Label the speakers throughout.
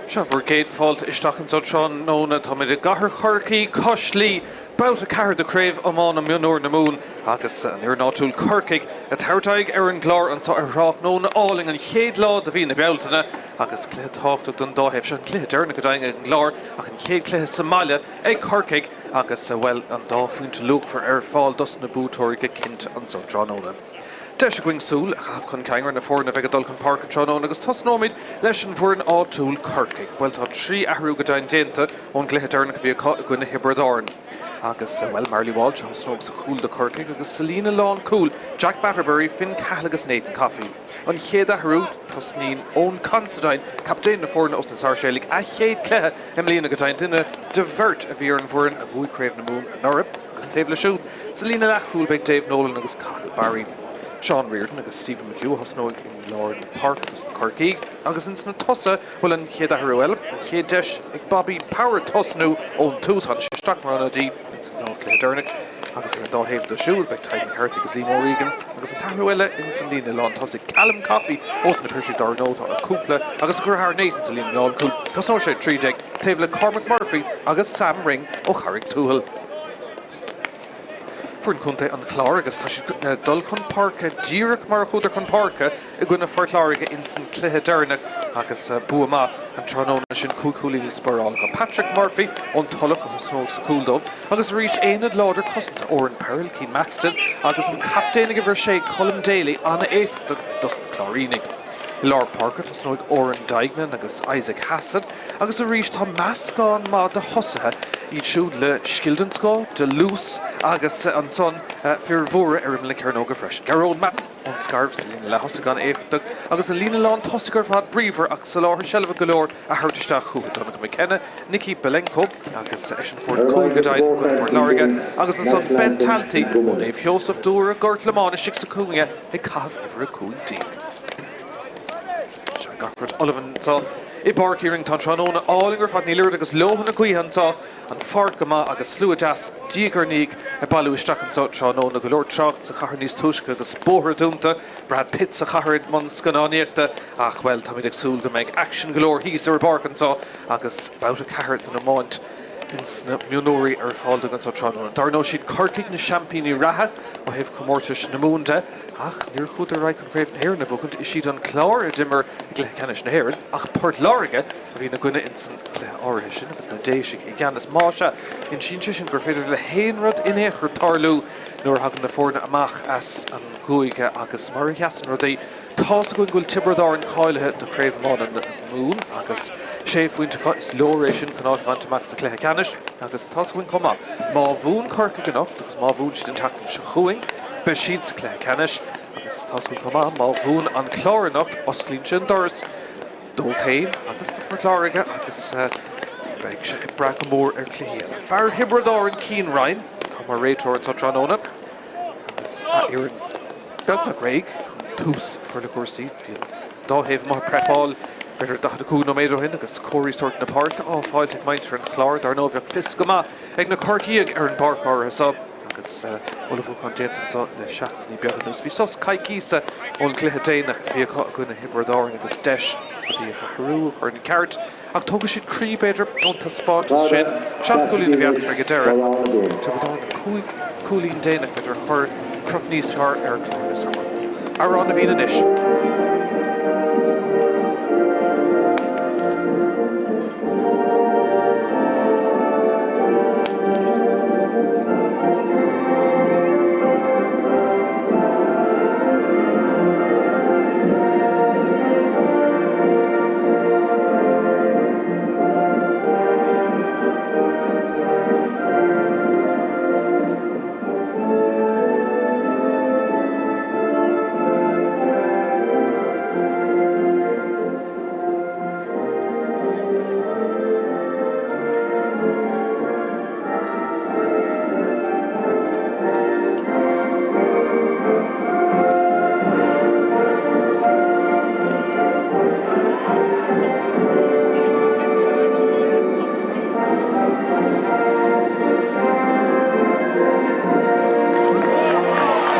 Speaker 1: Seo bhur gcéad fáilte isteach anseo tráthnóna. Táimid i gcathair Chorcaí, cois Laoi, Babhta 4 de Chraobh Iomána Mionúir na Mumhan agus an fhoireann áitiúil Corcaigh ag tabhairt aghaidh ar an gClár anseo ar thráthnóna álainn an chéad lá de mhí na Bealtaine agus cluiche tábhachtach don dá thaobh. Seo an cluiche deireanach go deimhin ag an gClár ach an chéad cluiche sa mbaile ag Corcaigh agus, bhuel, an dá phointe luachmhar ar fáil dos na buaiteoirí go cinnte anseo tráthnóna. Deis againn súil a chaitheamh chun cinn ar na foirne a bheidh ag dul chun páirce tráthnóna agus tosnóimid leis an bhfoireann áitiúil, Corcaigh. Bhuel, tá 3 athrú go deimhin déanta ón gcluiche deireanach a bhí acu i gcoinne Thiobraid Árann. Agus, bhuel, Marley Walsh a thosnóidh sa chúl do Chorcaigh agus sa líne lánchúil, Jack Batterbury, Finn Cahill agus Nathan Coffey. An chéad athrú, tosnaíonn Eoin Considine, captaen na foirne ós na Sáirséalaigh, a chéad chluiche i mbliana go deimhin, duine de bheirt a bhí ar an bhfoireann a bhuaigh Craobh na Mumhan anuraidh. Agus taobh leis siúd, sa líne leathchúil beidh Dave Nolan agus Cathal Barry. Seán Riordan agus Stephen McHugh a thosnóidh i lár na páirce dos na Corcaígh agus ins na tosaithe, bhuel an chéad athrú eile, an chéad deis ag Bobby Power tosnú ón tús. Tháinig sé isteach mar ionadaí ins an dá chluiche deireanach agus ar an dá thaobh dó siúd beidh Tadhg McCarthy agus Liam O'Regan agus an t-athrú eile ins an líne lán tosaigh, Callum Coffey ós na Piarsaigh dár ndóigh tá a chúpla agus a dheartháir Nathan sa líne lánchúil. Tosnóidh sé 13 taobh le Cormac Murphy agus Sam Ring ó Charraig Tuathail. Foireann chontae an Chláir agus tá siad ag dul chun páirce díreach mar a chuadar chun páirce i gcoinne Phort Láirge ins an cluiche deireanach agus bua maith an tráthnóna sin, 5 chúilín le spáráil acu. Patrick Murphy ón Tulach a thosnóidh sa chúl dóibh agus arís aonad láidir cosanta, Odhrán Purrell, Cian Maxted agus an captaen ag uimhir 6, Colm Daly, an-éifeachtach dos na Cláirínigh. I lár páirce tosnóidh Odhrán Duignan agus Isaac Hassett. Agus arís tá meascán maith de thosaithe, iad siúd le scil den scoth, de luas agus ansan fir mhóra ar imeall na cearnóige freisin. Gearóid Madden ón Scairbh sa líne leath-thosaigh an-éifeachtach agus an líne lán tosaigh ar fad bríomhar ach soláthar seilbhe go leor a thabhairt isteach chucu. Donncha McKenna, Nicky Belenko agus eisean a fuair an cúl go deimhin i gcoinne Phort Láirge agus ansan Ben Talty ó Naomh Sheosamh Dúire Gort Lomáin istigh sa chúinne ag caitheamh uimhir 15. Sea, gach rud ullamh anseo i bPáirc Uí Rinn. Tá an tráthnóna álainn ar fad, níl oiread agus leoithne gaoithe anseo, an pháirc go maith agus slua deas diaidh ar ndiaidh ag bailiú isteach anseo tráthnóna. Go leor trácht sa chathair níos túisce agus bóithre dúnta, Brad Pitt sa chathair i mbun scannánaíochta ach, bhuel, táimid ag súil go mbeidh aicsean go leor thíos ar an bpáirc anseo agus babhta 4 den iomáint ins na mionúirí ar fáil dúinn anseo tráthnóna. Dar ndóigh, siad Corcaigh na seaimpíní reatha ó thaobh comórtais na Mumhan de. Ach níor chuadar ar aghaidh chun Craobh na hÉireann a bhuachaint. Is iad an Clár a d'imir i gcluiche ceannais na hÉireann, ach Port Láirge a bhí ina gcoinne ins an gcluiche áirithe sin agus na Déisigh i gceannas. Más ea, insíonn sé sin gur féidir le haon rud in aon chor tarlú nuair a thagann na foirne amach as an gcúige agus mar a sheasann rudaí, Tá's againn go bhfuil Tiobraid Árann cáilithe do Chraobh Iomána na Mumhan agus sé phointe acu, is leor é sin chun áit a bhaint amach sa chluiche ceannais agus tá's againn chomh maith, má bhuann Corcaigh anocht agus má bhuann siad an tseachtain seo chugainn, beidh siad sa chluiche ceannais agus tá's againn chomh maith, má bhuann an Clár anocht, osclaíonn sé an doras dóibh féin agus do Phort Láirge agus beidh sé ag brath go mór ar chluichí eile. Fear Thiobraid Árann, Cian Ryan, atá mar réiteoir anseo tráthnóna agus a fhoireann. beagnach réidh chun tús a chur le cúrsaí. Bhí an dá thaobh amuigh ag prepáil b'fhéidir 45 nóiméad ó shin agus comharthaí sóirt na páirce á fáilt ag muintir an Chláir. Dar ndóigh bheadh fios go maith ag na Corcaígh ar an bpáirc áirithe seo agus ullmhúchán déanta anseo le seachtainí beaga anuas. Bhí sos coicíosa ón gcluiche déanach a bhí acu i gcoinne Thiobraid Árann agus deis rudaí a athrú, a chur ina gceart. Ach tógfaidh siad croí, b'fhéidir, ón taispeántas sin. 7 gcúilín a bhí eatarthu ag an deireadh ach Tiobraid Árann an 5 cúilín déanach, b'fhéidir, a chuir crot níos fearr ar chlár na scór. Amhrán na bhFiann anois.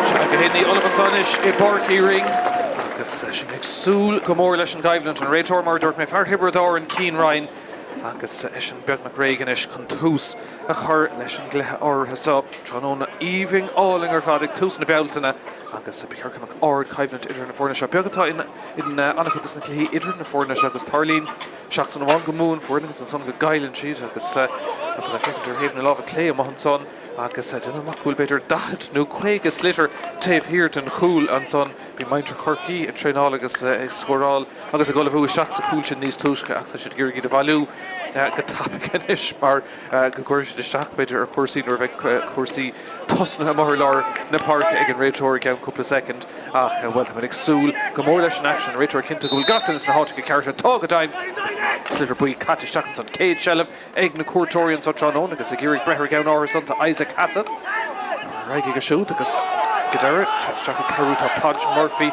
Speaker 1: Sea, gach aon ní ullamh anseo anois i bPáirc Uí Rinn. Agus sinn ag súil go mór leis an gcoimhlint. An réiteoir, mar a dúirt mé, fear Thiobraid Árann, Cian Ryan, agus eisean beagnach réidh anois chun tús a chur leis an gcluiche áirithe seo. Tráthnóna aoibhinn álainn ar fad ag tús na Bealtaine agus ba cheart go mbeadh ardchoimhlint idir na foirne seo. Beag atá in an-chuid de na cluichí idir na foirne seo agus tarlaíonn seachtain amháin go mbuann foireann agus ansan go gcailleann siad agus tá le feicint ar thaobh na láimhe clé amuigh ansan agus déanaim amach go bhfuil b'fhéidir 40 nó 50 sliotar taobh thiar den chúl ansan. Bhí muintir Chorcaí ag traenáil agus ag scóráil agus ag ullmhú isteach sa chúl sin níos túisce ach tá siad ag iarraidh iad a bhailiú go tapaidh anois mar go gcuirfidh siad isteach b'fhéidir ar chúrsaí nuair a bheidh cúrsaí tosnaithe amuigh ar lár na páirce ag an réiteoir i gceann cúpla soicind. Ach, bhuel, táimid ag súil go mór leis an aicsean. An réiteoir ag cinntiú go bhfuil gach duine sna háiteacha cearta. Tá go deimhin! Agus sliotar buí caite isteach ansan. Céad seilbh ag na cuairteoirí anso tráthnóna agus ag iarraidh breith ar an gceann áirithe san tá Isaac Hassett. Ar aghaidh aige siúd agus go deireadh, teacht isteach ag cabhrú tá Podge Murphy ó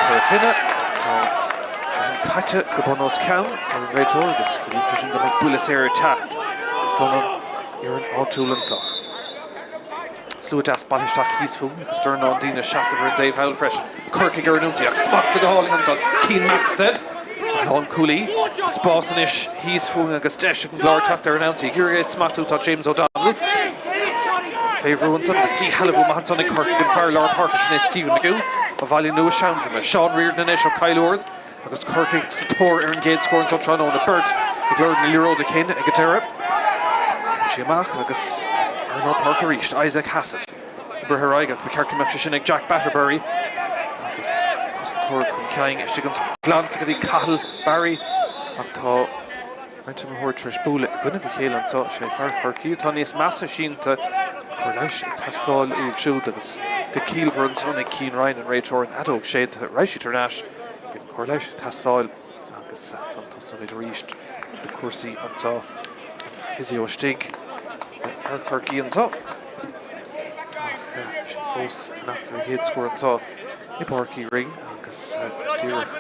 Speaker 1: Chora Finne. Tá sé sin caite go bun os cionn, deir an réiteoir, agus ciallaíonn sé sin go mbeidh buille saor ag teacht don fhoireann áitiúil anso. Slua deas bailithe isteach thíos fúinn agus dornán daoine ag seasamh ar an dtaobh thall freisin. Corcaigh ar an ionsaí ach smachtaithe go hálainn ansan. Cian Maxted, an lánchúlaí. Spás anois thíos fúinn agus deis ag an gClár teacht ar an ionsaí. Ag iarraidh é a smachtú tá James O'Donnell. Fé bhrú ansan agus díshealbhú maith ansan ag Corcaigh an fear lár páirce sin é Stephen McHugh ó Bhaile Nua Seandroma. Seán Riordan anois ó Chill Ard. Agus Corcaigh sa tóir ar an gcéad scór anseo tráthnóna, beirt ag lorg na liathróide céanna ag an deireadh. Tagann sí amach agus fear lár páirce arís, Isaac Hassett, ag breith ar aghaidh ach ba cheart go mbeadh sé sin ag Jack Batterbury agus cosantóir chun cinn istigh ansan. Glanta go dtí Cathal Barry ach tá roinnt imreoirí tar éis bualadh i gcoinnibh a chéile anseo. Sé fear Chorcaí atá níos measa sínte. Cóir leighis ag teastáil uaidh siúd agus go ciallmhar ansan ag Cian Ryan, an réiteoir, an fheadóg séidte. Raghaidh siad thar n-ais. Beidh an cóir leighis ag teastáil agus ansan tosnóimid arís le cúrsaí anseo. An physio istigh le fear Chorcaí anseo. Ach sinn fós ag fanacht ar an gcéad scór anseo i bPáirc Uí Rinn agus díreach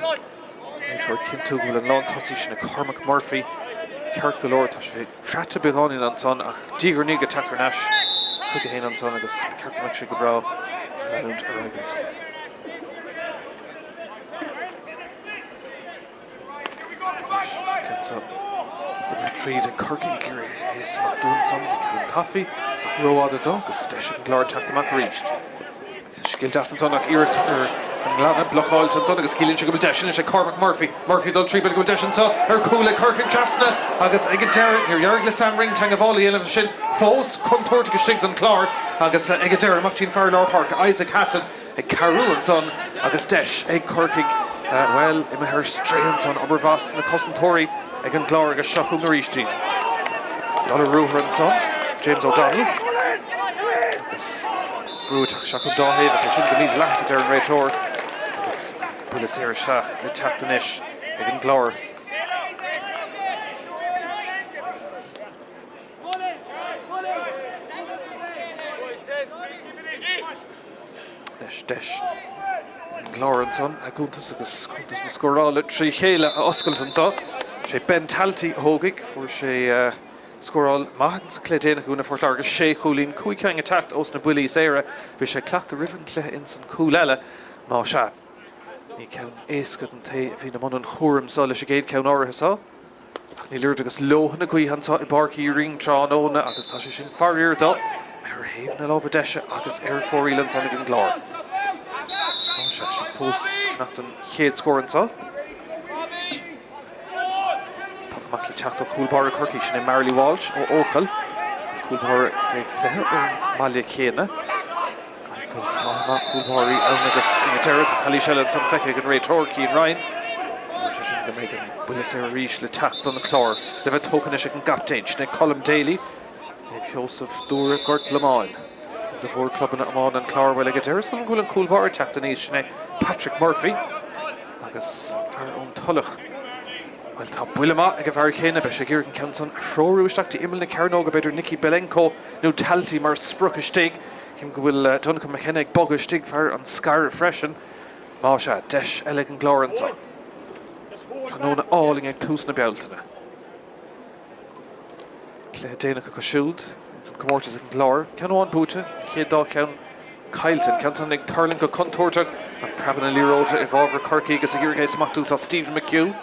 Speaker 1: Réiteoir ag cinntiú go bhfuil an lántosaí sin Cormac Murphy ceart go leor. Tá sé craite beagáinín ansan ach diaidh ar ndiaidh ag teacht thar n-ais chuige féin ansan agus ba cheart go mbeadh sé go breá leanúint ar aghaidh ansan. Anois ceann oibrithe tríd ag Corcaigh ag iarraidh é a smachtú ansan. Bhí Callum Coffey ach rófhada dó agus deis ag an gClár teacht amach arís. Scil deas ansan ach iarracht ar an nglanadh blocáilte ansan agus ciallaíonn sé go bhfuil deis anois ag Cormac Murphy. Murphy ag dul tríd, b'fhéidir go bhfuil deis anseo ar chúl ag Corcaigh trasna agus ag an deireadh níor éirigh le Sam Ring teagmháil a dhéanamh leis sin fós. Contúirteach istigh don Chlár agus ag an deireadh amach dtí an fear lár páirce Isaac Hassett ag cabhrú ansan agus deis ag Corcaigh, bhuel, imithe ar strae ansan, obair mhaith na cosantóirí ag an gClár agus seo chugainn arís iad. Dul ar ruathar ansan, James O'Donnell agus. Brú ag teacht isteach ón dá thaobh ach é sin go mídhleathach, a deir an réiteoir agus buille saor isteach le teacht anois ag an gClár. Anois deis ag an gClár ansan a gcuntas agus cuntas na scórála trí chéile a oscailt anseo. Sé Ben Talty a thógfaidh, fuair sé Scóráil maith insa chluiche déanach i gcoinne Phort Láirge, sé chúilín, 5 cinn ag teacht ós na buillí saora. Bhí sé ag cleachtadh roimh an chluiche ins an cúl eile, má sea. Ní ceann éasca don té a bhíonn i mbun an chúraim seo leis an gcéad cheann áirithe seo. Ach níl oiread agus leoithne na gaoithe anseo i bPáirc Uí Rinn tráthnóna agus tá sé sin faraor do ar thaobh na láimhe deise agus ar fóraoil ansan ag an gClár. Má sea, sinn fós ag fanacht don chéad scór anseo. Poc amach le teacht ó chúl báire Chorcaí, sin é Marley Walsh ó Eochaill, an cúl báire fé 20 ón mbaile céanna. Caithfidh go bhfuil snáithe maith cúl báirí ann agus ag an deireadh tá calaois eile ansan feicthe ag an réiteoir, Cian Ryan. Dúirt sé sin go mbeidh an buille saor arís le teacht don Chlár le bheith tógtha anois ag an gcaptaen, sin é Colm Daly, Naomh Sheosamh, Dúire, Gort Lomáin. Ceann de mhórchlubanna iomána an Chláir, bhuel ag an deireadh is dóigh liom go bhfuil an cúl báire ag teacht aníos, sin é Patrick Murphy. Agus an fear ón Tulach, bhuel, tá buille maith ag an bhfear céanna. Beidh sé ag iarraidh an ceann san a threorú isteach dtí imeall na cearnóga, b'fhéidir Nicky Belenko nó Talty mar sprioc istigh. Cím go bhfuil Donncha McKenna ag bogadh istigh, fear an Scairbh freisin. Má sea, deis eile ag an gClár anso. Tráthnóna álainn ag tús na Bealtaine. Cluiche déanach acu siúd ins an comórtas ag an gClár. Ceann amháin buaite, an chéad dá cheann. caillte. An ceann san ag tuirlingt go contúirteach ach preabann an liathróid i bhfabhar Chorcaí agus ag iarraidh é a smachtú tá Stephen McHugh.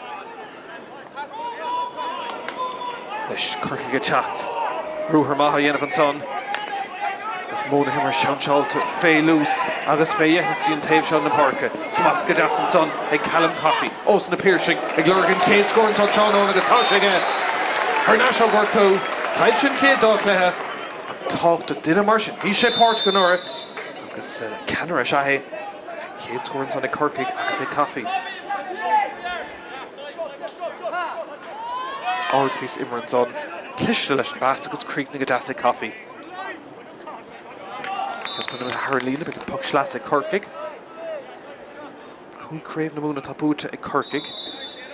Speaker 1: Anois Corcaigh ag teacht. Ruathar maith á dhéanamh ansan agus modh na himeartha seinseáilte fé luas agus fé dheithneas dtí an taobh seo na páirce. Smacht go deas ansan ag Callum Coffey ós na Piarsaigh ag lorg an chéad scór ansan tráthnóna agus tá sé aige thar n-ais ó ghortú. Chaill sé an chéad dá chluiche ach tábhachtach duine mar sin. Bhí sé páirteach anuraidh agus ceannaire is ea é. Chéad scór ansan ag Corcaigh agus ag Coffey. Ardphíosa imeartha ansan. Cliste leis an bpas agus críochnaithe go deas ag Coffey. Ceann san imithe thar an líne, beidh an poc sleasa ag Corcaigh. 5 craobh na Mumhan atá buaite ag Corcaigh.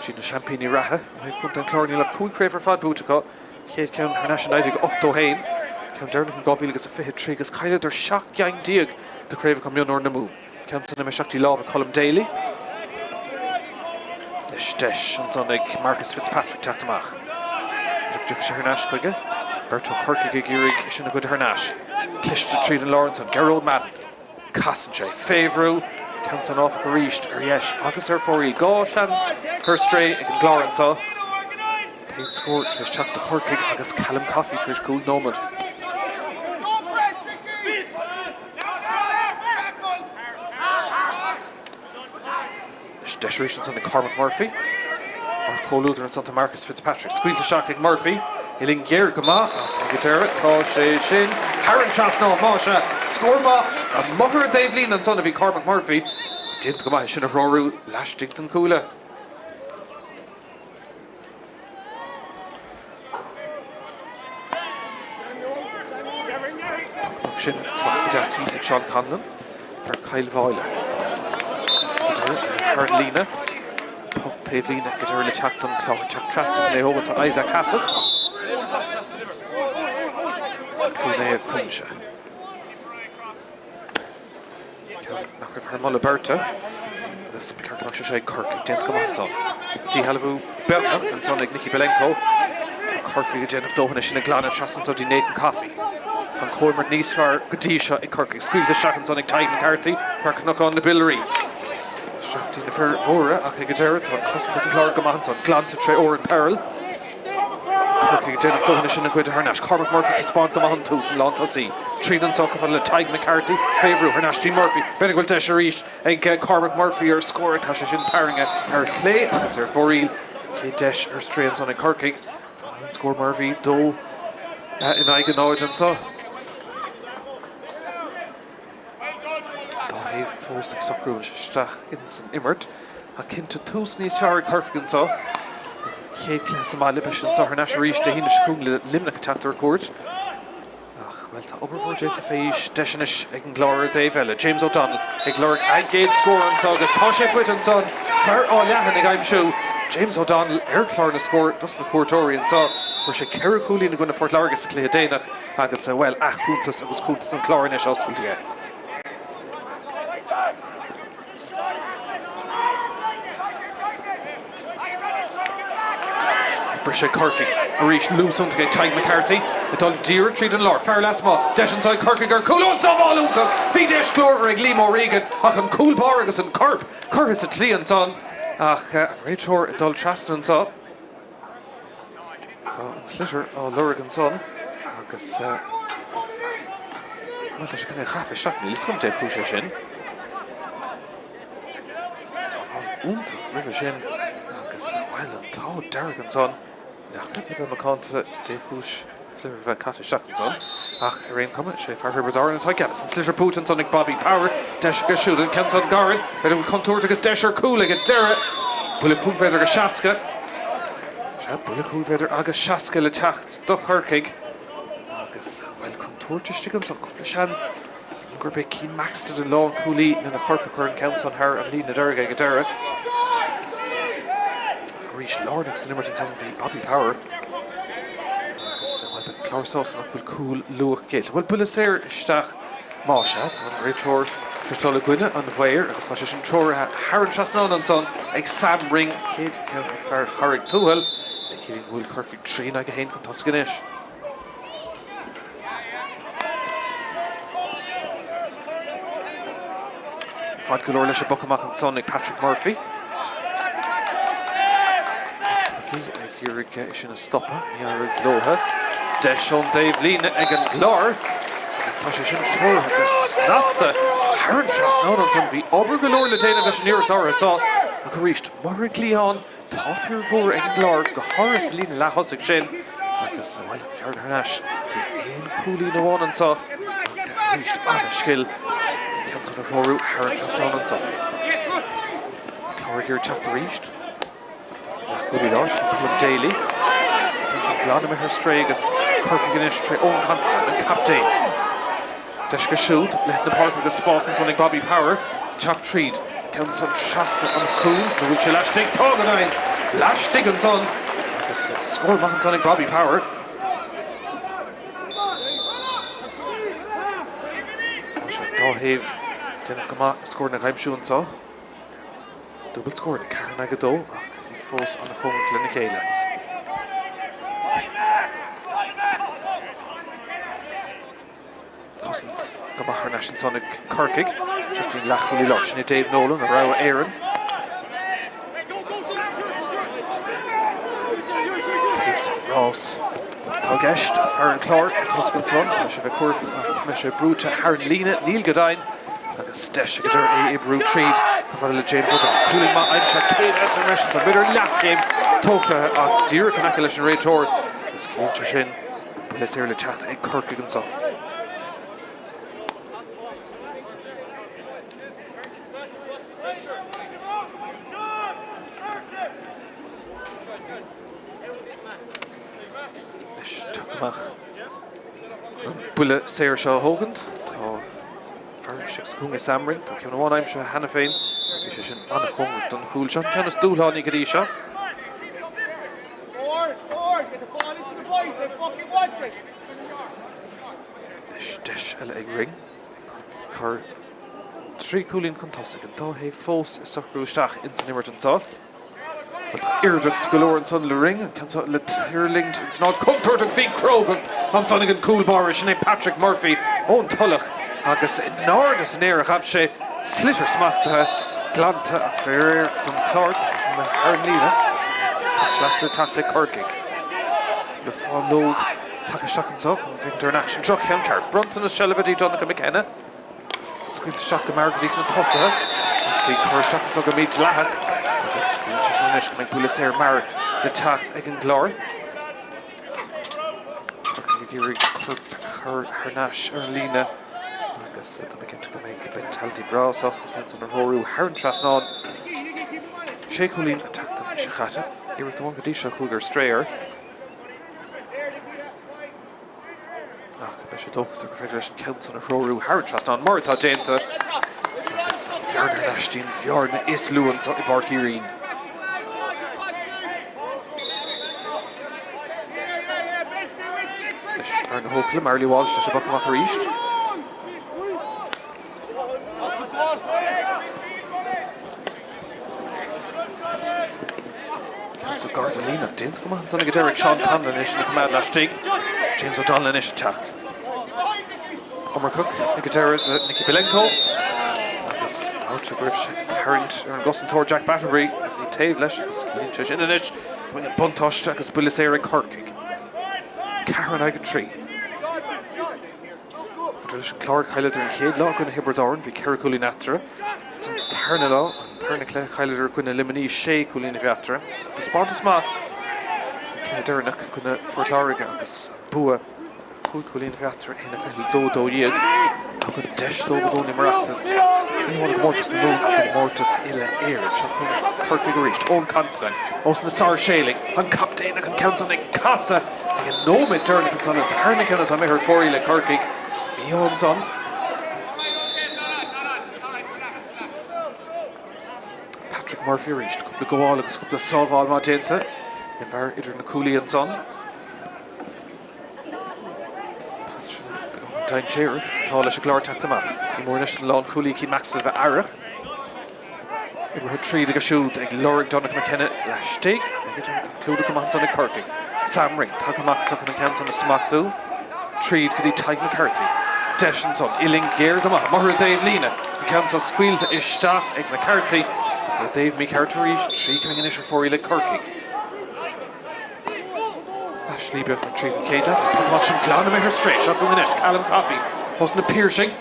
Speaker 1: Siad na seaimpíní reatha. Ó thaobh Chontae an Chláir níl ach 5 craobh ar fad buaite acu. Chéad cheann thar n-ais i 1981, ceann deireanach in 2023 agus chailleadar 17 gceann de chraobhacha mionúir na Mumhan. Ceann san imithe isteach dtí lámha Colm Daly. Anois deis ansan ag Marcus Fitzpatrick teacht amach. Go dtiocfaidh sé thar n-ais chuige. Beirt ó Chorcaigh ag iarraidh sin a ghoid thar n-ais. Cliste tríd an lár ansan. Gearóid Madden. Casann sé. Fé bhrú. Ceann san áfach arís ar dheis agus ar fóraoil. 2 sheans ar strae ag an gClár anseo. T-aon scór tar éis teacht do Chorcaigh agus Callum Coffey tar éis 5 nóiméad. Anois deis arís ansan ag Cormac Murphy. Mar chomhluadar ansan tá Marcus Fitzpatrick. Scaoilte isteach ag Murphy. Uillinn ghéar go maith ach ag an deireadh tá sé sin thar an trasnán. Más ea, scór maith amuigh ar an dtaobhlíne ansan a bhí Cormac Murphy. Déanta go maith é sin a threorú laistigh den chuaille. Poc sin smacht go deas thíos ag Seán Conlon, fear Chill Mháille. Thar an líne. Poc taobh líne go deireadh le teacht don Chlár. Teacht trasna chun é a thógaint tá Isaac Hassett. Cluain Aodha Cuimse. Ceann nach raibh thar moladh beirte agus ba cheart go mbeadh sé seo ag Corcaigh. Déanta go maith ansan. Díshealbhú beagnach ansan ag Nicky Belenko. Corcaigh ag déanamh dóthain é sin a ghlanadh trasna anso dtí Nathan Coffey. Tá an chomhimirt níos fearr go dtí seo ag Corcaigh. Scaoilte isteach ansan ag Tadhg McCarthy, fear Chnocán na Biollairí. Isteach dtí na fir mhóra ach ag an deireadh tá an chosaint ag an gClár go maith ansan. Glanta tré Odhrán Purrell. Corcaigh ag déanamh dóthain é sin a ghoid thar n-ais. Cormac Murphy ag taispeáint go maith an tús, an lántosaí. Tríd anso chomh fada le Tadhg McCarthy. Fé bhrú thar n-ais dtí Murphy. B'fhéidir go bhfuil deis arís ag Cormac Murphy ar scór ach tá sé sin tarraingthe ar chlé agus ar fóraoil. Chéad deis ar strae ansan ag Corcaigh. Fanann an scór mar a bhí, 2 in aghaidh 0 anso. Dá thaobh fós ag socrú isteach ins an imirt. Ach cinnte tús níos fearr ag Corcaigh anseo. An chéad chluiche sa mbaile, beidh siad anseo thar n-ais arís Dé hAoine seo chugainn le Luimneach ag teacht ar cuairt. Ach, bhuel, tá obair mhór déanta fé aois. Deis anois ag an gClár ar an dtaobh eile. James O'Donnell ag lorg a gcéad scór anseo agus tá sé faighte ansan. Fear Áth Leathain ag aimsiú James O'Donnell ar chlár na scór dos na cuairteoirí anseo. Fuair sé 4 chúilín i gcoinne Phort Láirge sa chluiche déanach. Agus, bhuel, a chuntas agus cuntas an Chláir anois oscailte aige. Briseadh Corcaigh arís, luas iontach ag Tadhg McCarthy, ag dul díreach tríd an lár. Fear lasmuigh, deis anseo ag Corcaigh ar chúl. Ó, sábháil iontach! Bhí deis ghlórmhar ag Liam O'Regan ach an cúl báire agus an corp curtha sa tslí ansan. Ach an réiteoir ag dul trasna anseo. Tá an sliotar á lorg ansan agus bhuel tá sé chun é a chaitheamh isteach, níl fhios agam dé chúis é sin. Sábháil iontach roimhe sin agus bhuel an t-ádh dearg ansan nach le bheith macánta dé chúis an sliotar a bheith caite isteach ansan. Ach ar aon chuma, is é fear Thiobraid Árann atá i gceannas. An sliotar buaite ansan ag Bobby Power. Deis aige siúd, an ceann san gairid. B'fhéidir go bhfuil contúirt agus deis ar chúl ag an deireadh. Buille cúil b'fhéidir agus 60. Sea, buille cúil b'fhéidir agus 60 le teacht do Chorcaigh. Agus, bhuel, contúirt istigh ansan, cúpla seans. Is dóigh liom gurb é Cian Maxted an lánchúlaí lena chorp a chuir an ceann san thar an líne deiridh ag an deireadh. Ach arís, lárnach san imirt ansan bhí Bobby Power. Agus, bhuel, beidh an Clár sásta nach bhfuil cúl luath géillte. Bhuel, buille saor isteach más ea. Tá an réiteoir tar éis dul i gcoinne an mhaoir agus tá sé sin treoraithe thar an trasnán ansan ag Sam Ring. Chéad ceann ag fear Charraig Tuathail. Ciallaíonn go bhfuil Corcaigh 3 in aghaidh 1 chun tosaigh anois. Fad go leor leis an bpoc amach ansan ag Patrick Murphy. Corcaigh ag iarraidh é sin a stopadh, ní éireoidh leo. Deis ón dtaobhlíne ag an gClár agus tá sé sin treoraithe go snasta thar an trasnán ansan. Bhí obair go leor le déanamh leis an iarracht áirithe seo ach arís, amuigh ar an gcliathán, Tá fir mhóra ag an gClár, go háirithe sa líne leath-thosaigh sin, agus, bhuel, an bhearna thar n-ais dtí aon chúilín amháin anseo, ach arís, an-scil an ceann san a threorú thar an trasnán anseo. Clár ag iarraidh teacht arís. Leathchúlaí láir, sin Colm Daly. An ceann san glan imithe ar strae agus Corcaigh anois tré Eoin Considine, an captaen. Deis aige siúd, leithead na páirce agus spás ansan ag Bobby Power teacht tríd. Ceann san trasna an chúil, nó bhfuil sé laistigh? Tá go deimhin! Laistigh ansan agus scór maith ansan ag Bobby Power. Tá sé dá thaobh déanamh go maith na scóranna a aimsiú anseo. Dúbailt scóranna, 4 in aghaidh 2, ach iad fós an-chóngarach lena chéile. Cosaint go maith thar n-ais ansan ag Corcaigh. Seo dtí an leathchúlaí láir. Sin é Dave Nolan, a rogha Éireann. Taobh sa rás atá i gceist. Fear an Chláir ag tosach ansan. Tá sé bheith cuairt nach mbeidh sé brúite thar an líne. Níl go deimhin. Agus deis ag an deireadh é oibriú tríd. Chomh fada le James O'Donnell. Cúilín maith aimsithe. Céim eile sa mbreis ansan. B'fhéidir leathchéim tógtha ach díreach in aice leis an réiteoir. Agus ciallaíonn sé sin Buille saor le teacht ag Corcaigh anseo. Anois teacht amach an buille saor seo a thógaint. Tá fear istigh sa chúinne Sam Ring. Tá ceann amháin aimsithe cheana féin. Bhí sé sin an-chóngarach don chúl seo. An ceann is dúshlánaí go dtí seo. Anois deis eile ag Ring. Cur 3 cúilín chun tosaigh, an dá thaobh fós ag socrú isteach ins an imirt anseo. Bhuel tá iarracht go leor ansan le Ring, an ceann seo le tuirlingt ins an áit contúirteach bhí crógacht ansan ag an gcúl báire, sin é Patrick Murphy ón Tulach agus in airde san aer a ghabh sé. Sliotar smachtaithe, glanta ach faraor don Chlár, tá sé sin imithe thar an líne agus an poc sleasa le teacht ag Corcaigh. Le fáinleog tagtha isteach anseo chun féachaint ar an aicsean seo, ceann ceart. Bronntanas seilbhe dtí Donnacha McKenna. Scaoilte isteach go mear go dtí sna tosaithe. Ach bhí cur isteach anseo go mídhleathach agus ciallaíonn sé sin anois go mbeidh buille saor mear le teacht ag an gClár. Corcaigh ag iarraidh corp a chur thar n-ais ar an líne agus tá mé cinnte go mbeidh Ben Talty breá sásta an ceann san a threorú thar an trasnán. Sé chúilín an tseachtain seo chaite. Iarracht amháin go dtí seo chuaigh ar strae air. Ach beidh sé dóchasach gur féidir leis an ceann san a threorú thar an trasnán mar atá déanta agus an bhearna thar n-ais dtí an bhearna is lú anseo i bPáirc Uí Rinn. Anois fear na hEochaille, Marley Walsh leis an bpoc amach arís. Ceann san gar don líne ach déanta go maith ansan ag an deireadh ag Seán Conlon anois ina choimeád laistigh. James O'Donnell anois ag teacht. Iomarcach ag an deireadh do Nicky Belenko agus áit go raibh sé ag tarraingt ar an gcosantóir Jack Batterbury a bhí taobh leis agus ciallaíonn sé sin anois go mbeidh an buntáiste agus buille saor ag Corcaigh. 4 in aghaidh 3. Maidir leis an Clár, chailleadar an chéad lá i gcoinne Thiobraid Árann, bhí ceithre chúilín eatarthu. Ansan sa tarna lá, an tarna cluiche, chailleadar i gcoinne Luimnigh, sé chúilín a bhí eatarthu. Taispeántas maith san cluiche deireanach i gcoinne Phort Láirge agus an bua, cúig chúilín a bhí eatarthu, 1-22, 12. Tugann deis dóibh i gcónaí maireachtaint, ní hamháin i gcomórtas na Mumhan ach i gcomórtas uile-Éireann. Seo chugainn Corcaigh arís, Eoin Considine ós na Sáirséalaigh, an captaen ach an ceann san ag casadh ag an nóiméad deireanach ansan, an tarna ceann atá imithe ar fóraoil ag Corcaigh. Mí-ádh ansan. Patrick Murphy arís, cúpla gabháil agus cúpla sábháil maith déanta ag an bhfear idir na cuaillí ansan. Dainséarach atá leis an gClár teacht amach. Ní mór anois don lánchúlaí Cian Maxwell a bheith aireach. Oibrithe tríd aige siúd ag lorg Donnacha McKenna laistigh. Clúdach go maith ansan ag Corcaigh. Sam Ring tagtha amach anseo chun an ceann san a smachtú. Tríd go dtí Tadhg McCarthy. Deis ansan, uillinn géar go maith, amuigh ar an dtaobh líne, an ceann seo scaoilte isteach ag McCarthy ach ar an dtaobh mícheart arís, 3 cinn anois ar fóraoil ag Corcaigh. Leath slí beagnach tríd an chéad leath, tá an poc amach sin glan imithe ar strae, seo chugainn anois Callum Coffey ós na Piarsaigh.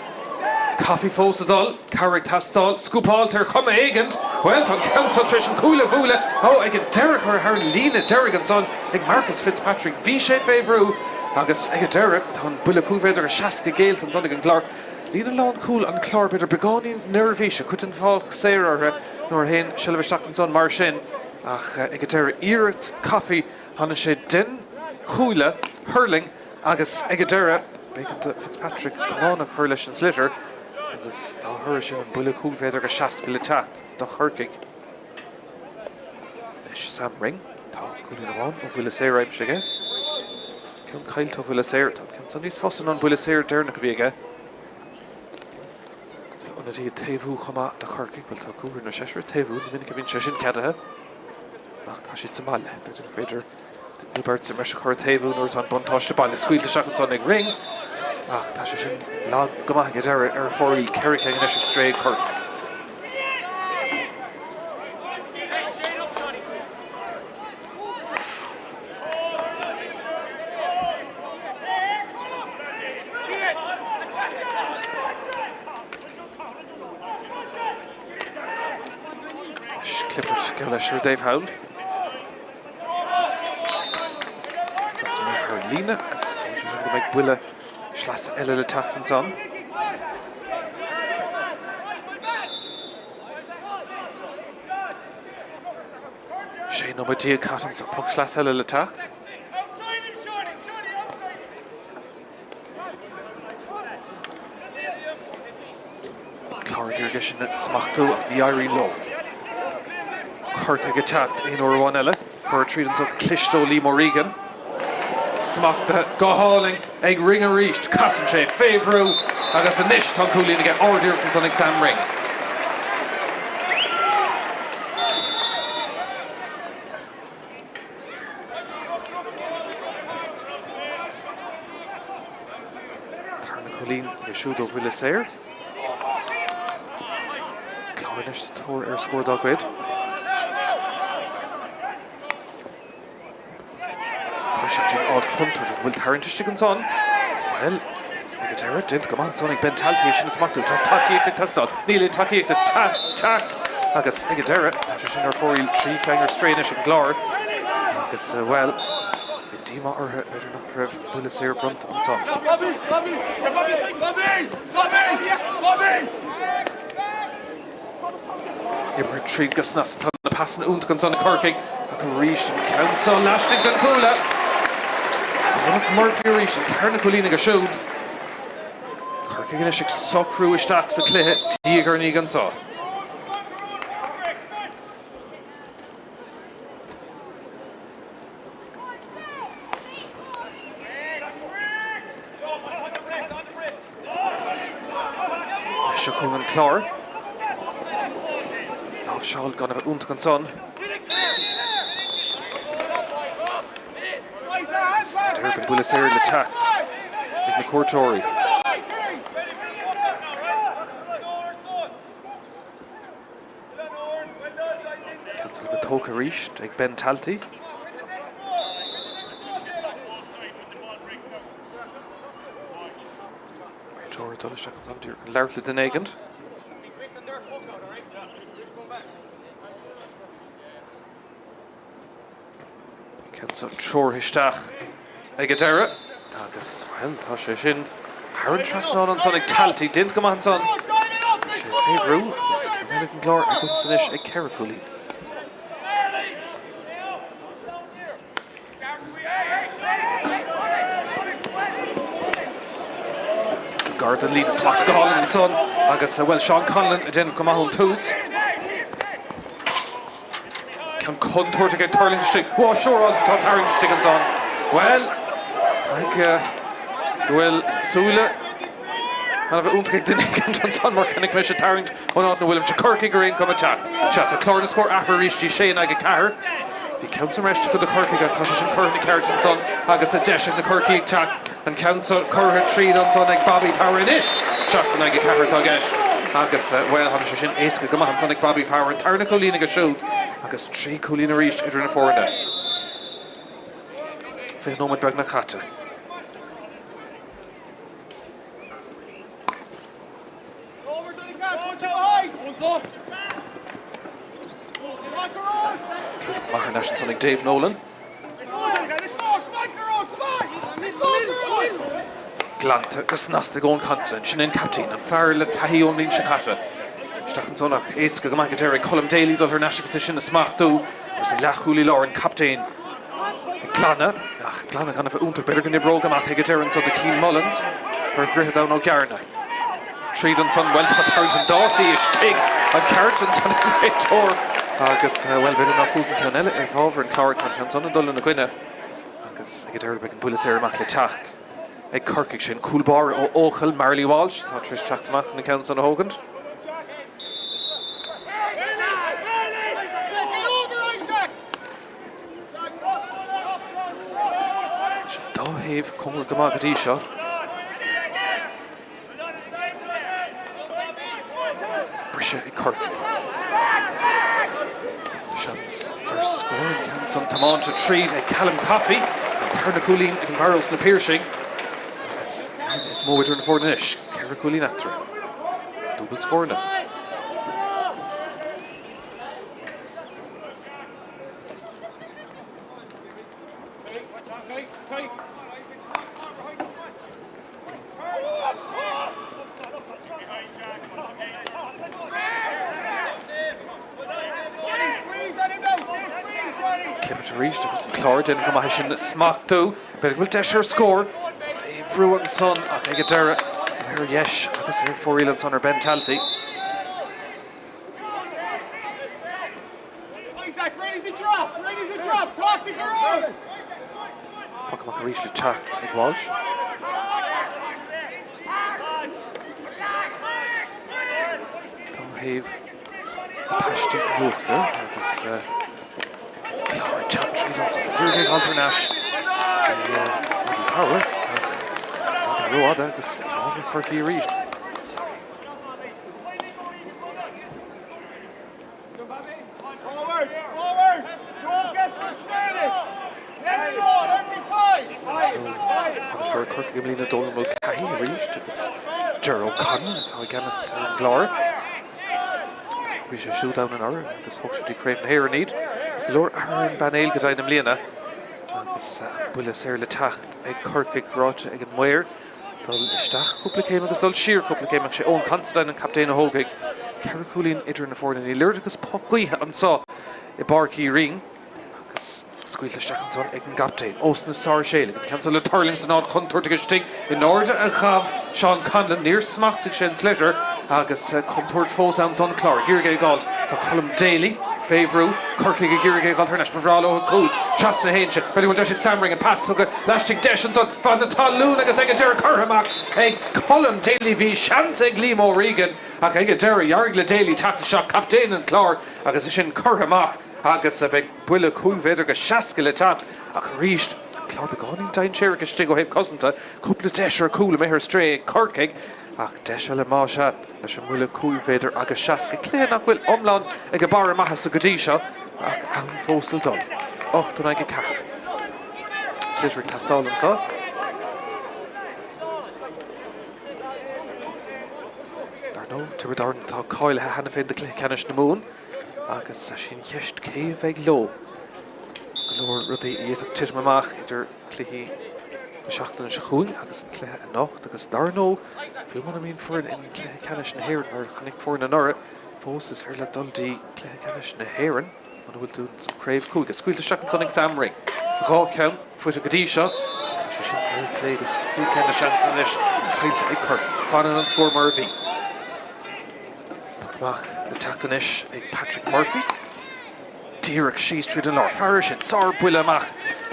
Speaker 1: Coffey fós ag dul, cabhair ag teastáil, scúpáilte ar chuma éigint, bhuel tá an ceann seo tar éis an cuaille a bhualadh, ó ag an deireadh curtha thar an líne deiridh ansan ag Marcus Fitzpatrick, bhí sé fé bhrú agus ag an deireadh tá an buille 5 mhéadar 60 géillte ansan ag an gClár. Líne lánchúil an Chláir b'fhéidir beagáinín neirbhíseach, cuid den pháirc saor orthu nuair a théann seilbh isteach ansan mar sin ach ag an deireadh iarracht Coffey tháinig sé den chuaille, thuirling Agus ag an deireadh, b'éigean do Fitzpatrick camán a chur leis an sliotar agus dá thoradh sin an buille 5 mhéadar go 60 le teacht do Chorcaigh. Anois Sam Ring, tá cúilín amháin ó bhuille saor aimsithe aige. Ceann caillte ó bhuille saor, tá an ceann seo níos fusa ná an buille saor deireanach a bhí aige. Cúpla ionadaí ag taobhú chomh maith do Chorcaigh, bhuel tá cúigear nó seisear ag taobhú, ní minic a bhíonn sé sin ceadaithe. Ach tá siad sa mbaile, b'fhéidir gur féidir Duine nó beirt sa mbreis a chur ag taobhú nuair atá an buntáiste baile scaoilte isteach ansan ag Ring ach tá sé sin lag go maith ag an deireadh ar fóraoil. 4 cinn anois ar strae ag Corcaigh. Anois Clippard geall leis ar an dtaobh thall. Thar líne agus sé sin go mbeidh buille sleasa eile le teacht ansan. 16 nóiméad caite anso, poc sleasa eile le teacht. Clár ag iarraidh é sin a smachtú ach ní éiríonn leo. Corcaigh ag teacht aon uair amháin eile. Curtha tríd anso go cliste ó Liam O'Regan. Smachtaithe go hálainn ag Ring arís. Casann sé fé bhrú agus anois tá an cúilín aige. Ard-iarracht ansan ag Sam Ring. Tarna cúilín aige siúd ó bhuille saor. Clár anois sa tóir ar scór dá gcuid. Chuir sé dtí an áit chontúirteach. An bhfuil tarraingt istigh ansan? Bhuel, ag an deireadh, déanta go maith ansan ag Ben Talty é sin a smachtú. Tá tacaíocht ag teastáil. Níl aon tacaíocht ag teacht agus ag an deireadh, tá sé sin ar fóraoil 3 cheann ar strae anois ag an gClár. Agus, bhuel, beidh díomá orthu, b'fhéidir nach raibh buille saor bronnta ansan. Imeartha tríd go snasta. Tá na pasanna iontach ansan ag Corcaigh ach arís an ceann seo laistigh den chuaille. Chonaic Murphy arís an tarna cúilín aige siúd. Corcaigh anois ag socrú isteach sa chluiche diaidh ar ndiaidh anseo. Seo chugainn an Clár. Láimhseáil gan a bheith iontach ansan. Deireadh an buille saor le teacht ag na cuairteoirí. Ceann le bheith tógtha arís ag Ben Talty. Réiteoir ag dul isteach ansan díreach chun labhairt le duine éigint. Ceann seo treoraithe isteach ag an deireadh agus, bhuel, tá sé sin thar an trasnán ansan ag Talty, déanta go maith ansan. Bhí sé fé bhrú agus ceann eile ag an gClár ag anois ag 4 cúilín. Gar don líne smachtaithe go hálainn ansan agus, bhuel, Seán Conlon ag déanamh go maith ón tús. Ceann contúirteach ag tuirlingt istigh. Ó, siúráilte tá tarraingt istigh ansan. Bhuel, caithfidh go bhfuil súile gan a bheith iontach ag duine éicint ansan mar chonaic mise tarraingt ón áit ina bhfuilimse. Corcaigh ar aon chuma ag teacht. Sea, tá clár na scór athraithe arís dtí 6 in aghaidh 4. Bhí ceann sa mbreis acu do Chorcaigh ach tá sé sin curtha ina cheart ansan agus deis ag na Corcaígh teacht. An ceann seo curtha tríd ansan ag Bobby Power anois. 7 in aghaidh 4 atá i gceist agus, bhuel, tháinig sé sin éasca go maith ansan ag Bobby Power. An tarna cúilín aige siúd agus 3 cúilín arís idir na foirne. 20 nóiméad beagnach caite. Clúdach maith thar n-ais ansan ag Dave Nolan. Glanta go snasta ag Eoin Considine, sin é an captaen, an fear le taithí ón mbliain seo caite. Isteach ansan ach éasca go maith ag an deireadh ag Colm Daly dul thar n-ais agus é sin a smachtú agus an leathchúlaí láir, an captaen, ag glanadh, ach glanadh gan a bheith iontach, b'fhéidir go n-oibreodh amach ag an deireadh anso do Cian Mullins ar Dhroichead Abhann Ó gCearna. Tríd ansan, bhuel tá tarraingt an dá shlí istigh, an ceart ansan ag an réiteoir agus, bhuel, b'fhéidir nach chuaigh an ceann eile i bhfabhar an Chláir, tá an ceann san ag dul ina gcoinne agus ag an deireadh beidh an buille saor amach le teacht ag Corcaigh. Sin cúl báire ó Eochaill, Marley Walsh, atá tar éis teacht amach chun an ceann san a thógaint. Sin dá thaobh cóngarach go maith go dtí seo. Briseadh ag Corcaigh. Seans ar scór an ceann san tiomáinte tríd ag Callum Coffey. An tarna cúilín ag an bhfear ós na Piarsaigh. Agus an is mó idir na foirne anois, 4 chúilín eatarthu. Dúbailt scóranna. Clibirt arís agus an Clár ag déanamh go maith é sin a smachtú. B'fhéidir go bhfuil deis ar scór fé bhrú ansan ach ag an deireadh ar dheis agus ar fóraoil ansan ar Ben Talty.
Speaker 2: Isaac, ready to drop, ready to drop, talk to Gearóid!
Speaker 1: Poc amach arís le teacht ag Walsh. Dá thaobh na paistí in uachtar agus Clár ag teacht tríd ansan. Ag iarraidh é a dh'fháilt thar n-ais. Bhí Robbie Power ach fada rófhada agus i bhfabhar Chorcaí arís. Bainisteoir Chorcaigh i mbliana Donal Mulcahy arís agus Ger O'Connell atá i gceannas ar an gClár. Bhí sé siúd ann anuraidh agus thóg sé dtí Craobh na hÉireann iad. Go leor athrú ar an bpainéal go deimhin i mbliana agus an buille saor le teacht ag Corcaigh ráite ag an maor. Dul isteach cúpla céim agus dul siar cúpla céim ach sé Eoin Considine an captaen a thógfaidh. 4 chúilín idir na foirne. Níl oiread agus puth gaoithe anseo i bPáirc Uí Rinn agus scaoilte isteach ansan ag an gcaptaen ós na Sáirséalaigh. An ceann seo le tuirlingt san áit chontúirteach istigh in airde a ghabh Seán Conlon. Níor smachtaigh sé an sliotar agus contúirt fós ann don Chlár. Ag iarraidh é a dh'fháilt tá Colm Daly fé bhrú. Corcaigh ag iarraidh é a dh'fháilt thar n-ais. Ba bhreá leo cúl trasna a théann sé. B'fhéidir go bhfuil deis ag Sam Ring an pas tugtha Laistigh deis ansan fan na talún agus ag an deireadh curtha amach ag Colm Daly. Bhí seans ag Liam O'Regan ach ag an deireadh d'éirigh le Daly teacht isteach, captaen an Chláir, agus é sin curtha amach agus beidh buille 5 mhéadar go 60 le teacht ach arís an Clár beagáinín dainséarach istigh ó thaobh cosanta. Cúpla deis ar chúl imithe ar strae ag Corcaigh ach deis eile más ea leis an mbuille 5 mhéadar agus 60. Cluiche nach bhfuil iomlán ag a barr a maitheasa go dtí seo ach am fós le dul. 8 in aghaidh 4. Sliotar ag teastáil anseo. Dar ndóigh, Tiobraid Árann atá cáilithe cheana féin do chluiche ceannais na Mumhan agus sí an cheist cé a bheidh leo. Go leor rudaí a d'fhéadfadh titim amach idir cluichí na seachtaine seo chugainn agus an cluiche anocht agus dar ndóigh, fiú muna mbíonn foireann in cluiche ceannais na hÉireann, mar a chonaic foireann anuraidh, fós is féidir leat dul dtí cluiche ceannais na hÉireann. Muna bhfuil tú sa chraobh cúige. Scaoilte isteach ansan ag Sam Ring. 2 cheann faighte go dtí seo. Tá sé sin ar clé agus 5 ceann de sheansanna anois caillte ag Corcaigh. Fanann an scór mar a bhí. Poc amach le teacht anois ag Patrick Murphy. Díreach síos tríd an lár. Fear sin sár buille amach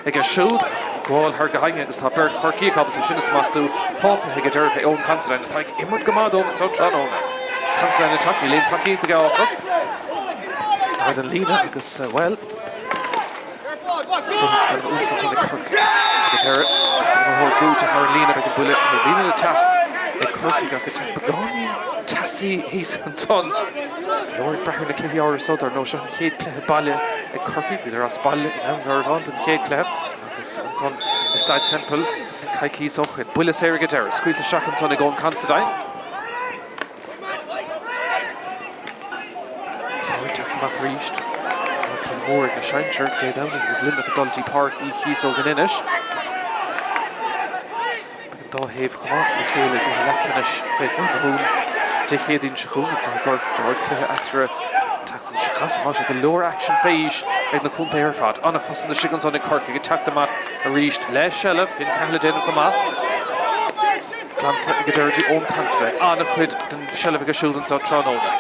Speaker 1: aige siúd. Ag gabháil thar go haigne agus tá beirt Chorcaíoch ábalta sin a smachtú. Fágtha ag an deireadh fé Eoin Considine atá ag imirt go maith dóibh anso tráthnóna. Considine ag teacht, níl aon tacaíocht aige áfach. Ar an líne agus, bhuel. Cruthaithe gan iontach ansan ag Corcaigh. Ag an deireadh, an imreoir brúite thar an líne, beidh an buille taobh líne le teacht ag Corcaigh ach ag teacht beagáinín teasaí thíos ansan. Go leor ag brath ar na cluichí áirithe so, dar ndóigh seo an chéad cluiche baile ag Corcaigh, bhíodar as baile i nDún Garbhán don chéad cluiche agus ansan i Staid Semple coicíos ó shoin. Buille saor ag an deireadh, scaoilte isteach ansan ag Eoin Considine. Clár ag teacht amach arís. Tá cluiche mór ag na sinsir Dé Domhnaigh agus Luimneach ag dul dtí Páirc Uí Chíosóg in Inis. Beidh an dá thaobh chomh maith le chéile i gcluiche leathcheannais fé 20 na Mumhan Dé Céadaoin seo chugainn. Anseo i gCorcaigh, ardchluiche eatarthu an tseachtain seo caite. Maise, go leor aicsean fé aois ag na contaetha ar fad. An-chosaint istigh ansan ag Corcaigh ag teacht amach arís le seilbh. Finn Cahill ag déanamh go maith. Glanta ag an deireadh dtí Eoin Considine. An-chuid den tseilbh aige siúd anseo tráthnóna.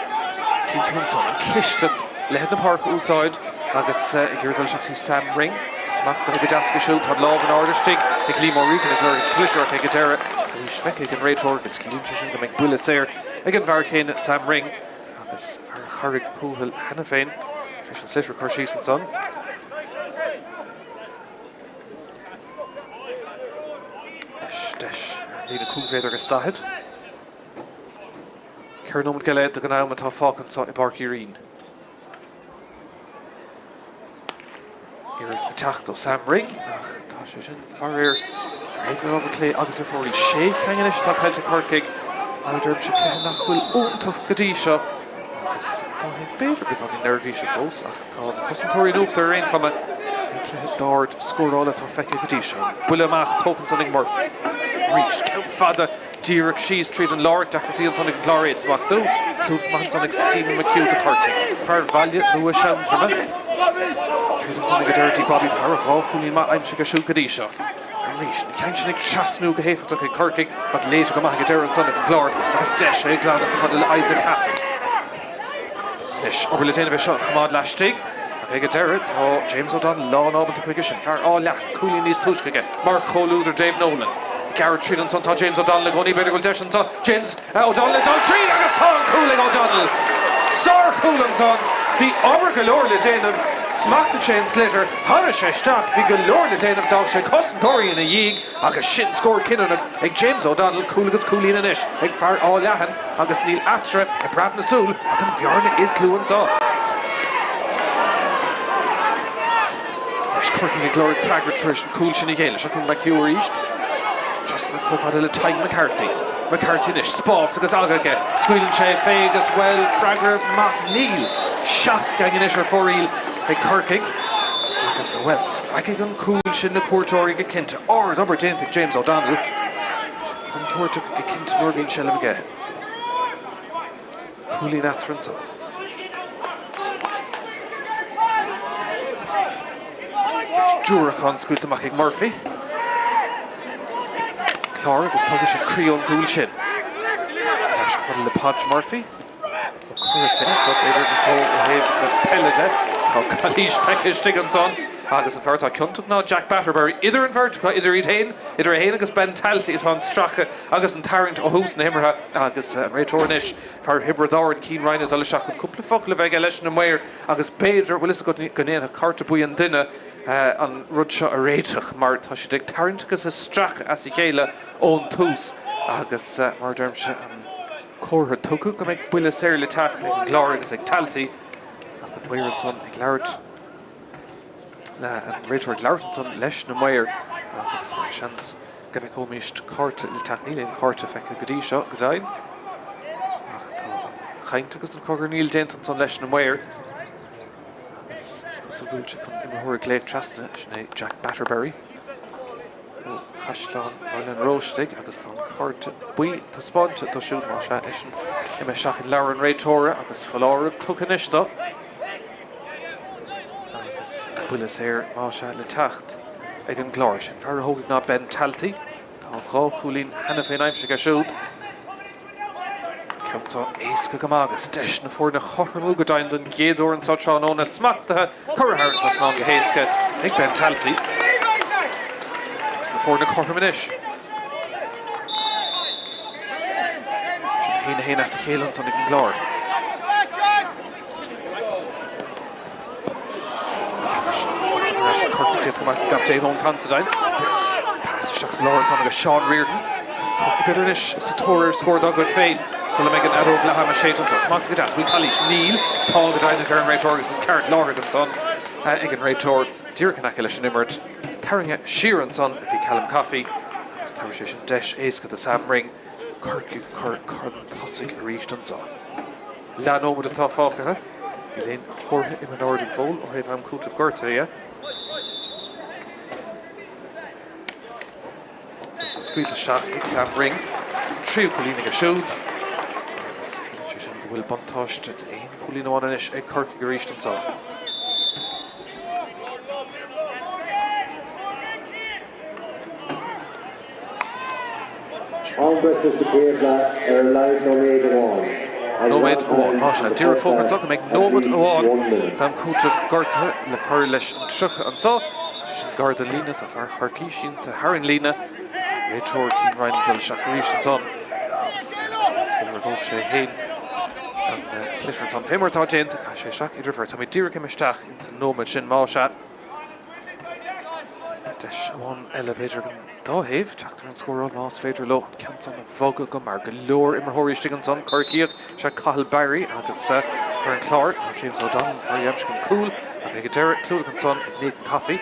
Speaker 1: Cinntiú ansan an chlisteacht leithead na páirce a úsáid agus ag iarraidh dul isteach dtí Sam Ring. Smachtaithe go deas aige siúd. Tá an lámh in airde istigh ag Liam O'Regan ag lorg an tsliotar ach ag an deireadh arís feicthe ag an réiteoir agus ciallaíonn sé sin go mbeidh buille saor ag an bhfear céanna Sam Ring agus fear Charraig Thuathail cheana féin tar éis an sliotar a chur síos ansan. Anois deis ar an líne 5 mhéadar agus 40. 4 nóiméad go leith den am atá fágtha anseo i bPáirc Uí Rinn. Iarracht ag teacht ó Sam Ring ach tá sé sin faraor ar thaobh na láimhe clé agus ar fóraoil. Sé cheann anois atá caillte ag Corcaigh. Mar a deirimse, cluiche nach bhfuil iontach go dtí seo agus tá b'fhéidir beagáinín neirbhíseach fós ach Tá na cosantóirí in uachtar ar aon chuma. Ní cluiche d'ard scórála atá feicthe go dtí seo. Buille amach tógtha ansan ag Murphy. Arís, ceann fada díreach síos tríd an lár. Deacrachtaí ansan ag an gClár é a smachtú. Clúdach maith ansan ag Stephen McHugh do Chorcaigh. Fear Bhaile Nua Seandroma. Tríd ansan ag an deireadh dtí Bobby Power. 2 chúilín maith aimsithe aige siúd go dtí seo. Arís, na ceann sin ag trasnú go héifeachtach ag Corcaigh ach léite go maith ag an deireadh ansan ag an gClár agus deis é a ghlanadh chomh fada le Isaac Hassan. Anois, obair le déanamh é seo a choimeád laistigh, ach ag an deireadh tá James O'Donnell lán ábalta chuige sin. Fear Áth Leathain, cúilín níos túisce aige mar chomhluadar Dave Nolan. Ag gearradh tríd ansan tá James O'Donnell i gcónaí, b'fhéidir go bhfuil deis anso James O'Donnell ag dul tríd agus tá an cúl ag O'Donnell! Sár-chúl ansan! Bhí obair go leor le déanamh, smachtaigh sé an sliotar, tháinig sé isteach, bhí go leor le déanamh, d'fhág sé cosantóirí ina dhiaidh agus sin scór cinniúnach ag James O'Donnell, cúl agus cúilín anois ag fear Áth Leathain. Agus níl eatarthu i bpreab na súl ach an bhearna is lú anseo. Anois Corcaigh ag lorg freagra tar éis an cúl sin a ghéilleadh. Seo chugainn McHugh arís. Trasna chomh fada le Tadhg McCarthy. McCarthy anois, spás agus aga aige. Scaoileann sé fé agus, bhuel, freagra maith níl. 7 gceann anois ar fóraoil ag Corcaigh. Agus, bhuel, spreagfaidh an cúl sin na cuairteoirí go cinnte. Ard-obair déanta ag James O'Donnell. Contúirteach go cinnte nuair a bhíonn seilbh aige. Cúilín eatarthu anso. Diúracán scaoilte amach ag Murphy. Clár agus tógfaidh siad croí ón gcúl sin. Ar ais chomh fada le Podge Murphy. Ó Cora Finne, rud b'fhéidir níos mó ó thaobh na peile de. Tá calaois feicthe istigh ansan agus an fear atá ciontach ná Jack Batterbury. Idir an bheirt acu, idir iad féin, idir é féin agus Ben Talty atá an stracadh agus an tarraingt ó thús na himeartha agus an réiteoir anois, fear Thiobraid Árann, Cian Ryan ag dul isteach chun cúpla focal a bheith aige leis na maoir agus b'fhéidir, bhfuil fhios agat, go ndéanfadh cárta buí an duine an rud seo a réiteach mar tá siad ag tarraingt agus ag stracadh as a chéile ón tús agus mar a deirimse, an. Comhartha tugtha go mbeidh buille saor le teacht ag an gClár agus ag Talty ach an maor ansan ag labhairt le an réiteoir ag labhairt ansan leis na maoir agus seans go bhfeicfimís cárta le teacht. Níl aon chárta feicthe go dtí seo, go deimhin, ach tá an chaint agus an chogarnaíl déanta ansan leis na maoir agus is cosúil go bhfuil sé chun imreoir a ghlaoch trasna, sin é Jack Batterbury. Ó Chaisleán Bhaile an Róistigh agus tá an cárta buí taispeánta dó siúd, más ea, eisean imithe isteach in leabhar an réiteora agus foláireamh tugtha anois dó. Agus buille saor, más ea, le teacht ag an gClár. Sin fear a thógfaidh ná Ben Talty. Tá 2 chúilín cheana féin aimsithe aige siúd. Ceann seo éasca go maith agus deis na foirne a chothromú go deimhin don gcéad uair anseo tráthnóna. Smachtaithe, curtha thar an trasnán go héasca ag Ben Talty. Agus na foirne cothrom anois. Sin 1-1 as a chéile ansan ag an gClár. ais ag Corcaigh déanta go maith ag an gcaptaen Eoin Considine. Pas isteach sa lár ansan agus Seán Riordan. Corcaigh b'fhéidir anois sa tóir ar scór dá gcuid féin sula mbeidh an fheadóg leath-ama séidte anso. Smachtaithe go deas. Bhfuil calaois? Níl. Tá go deimhin a deir an réiteoir agus an ceart láithreach ansan ag an réiteoir díreach in aice leis an imirt. Tarraingthe siar ansan a bhí Callum Coffey agus tabharfaidh sé sin deis éasca do Sam Ring Corcaigh a chur chun tosaigh arís anso. Leathnóiméad atá fágtha. Níl aon chomhartha imithe in airde go fóill ó thaobh am cúitimh gortaithe dhe. Anso scaoilte isteach ag Sam Ring. Tríú cúilín aige siúd. Agus ciallaíonn sé sin go bhfuil buntáiste d'aon chúilín amháin anois ag Corcaigh arís anso.
Speaker 3: Am breise sa chéad leath ar a laghad nóiméad amháin.
Speaker 1: Nóiméad amháin. Más ea, díreach fógra anseo go mbeidh nóiméad amháin d'am cúitimh gortaithe le cur leis an 30 anseo. Tá sé sin gar don líne, tá fear Chorcaí sínte thar an líne agus an réiteoir Cian Ryan ag dul isteach arís ansan agus seans go lorgódh sé féin an sliotar ansan. Fé mar atá déanta, caithfidh sé isteach idir bheirt. Táimid díreach imithe isteach ins an nóiméad sin, más ea. Deis amháin eile, b'fhéidir, ag an dá thaobh teacht ar an scóráil más féidir leo an ceann san a bhogadh go mear. Go leor imreoirí istigh ansan, Corcaíoch, sea Cathal Barry agus fear an Chláir, James O'Donnell, fear a d'aimsigh an cúl ach ag an deireadh, clúdach ansan ag Nathan Coffey.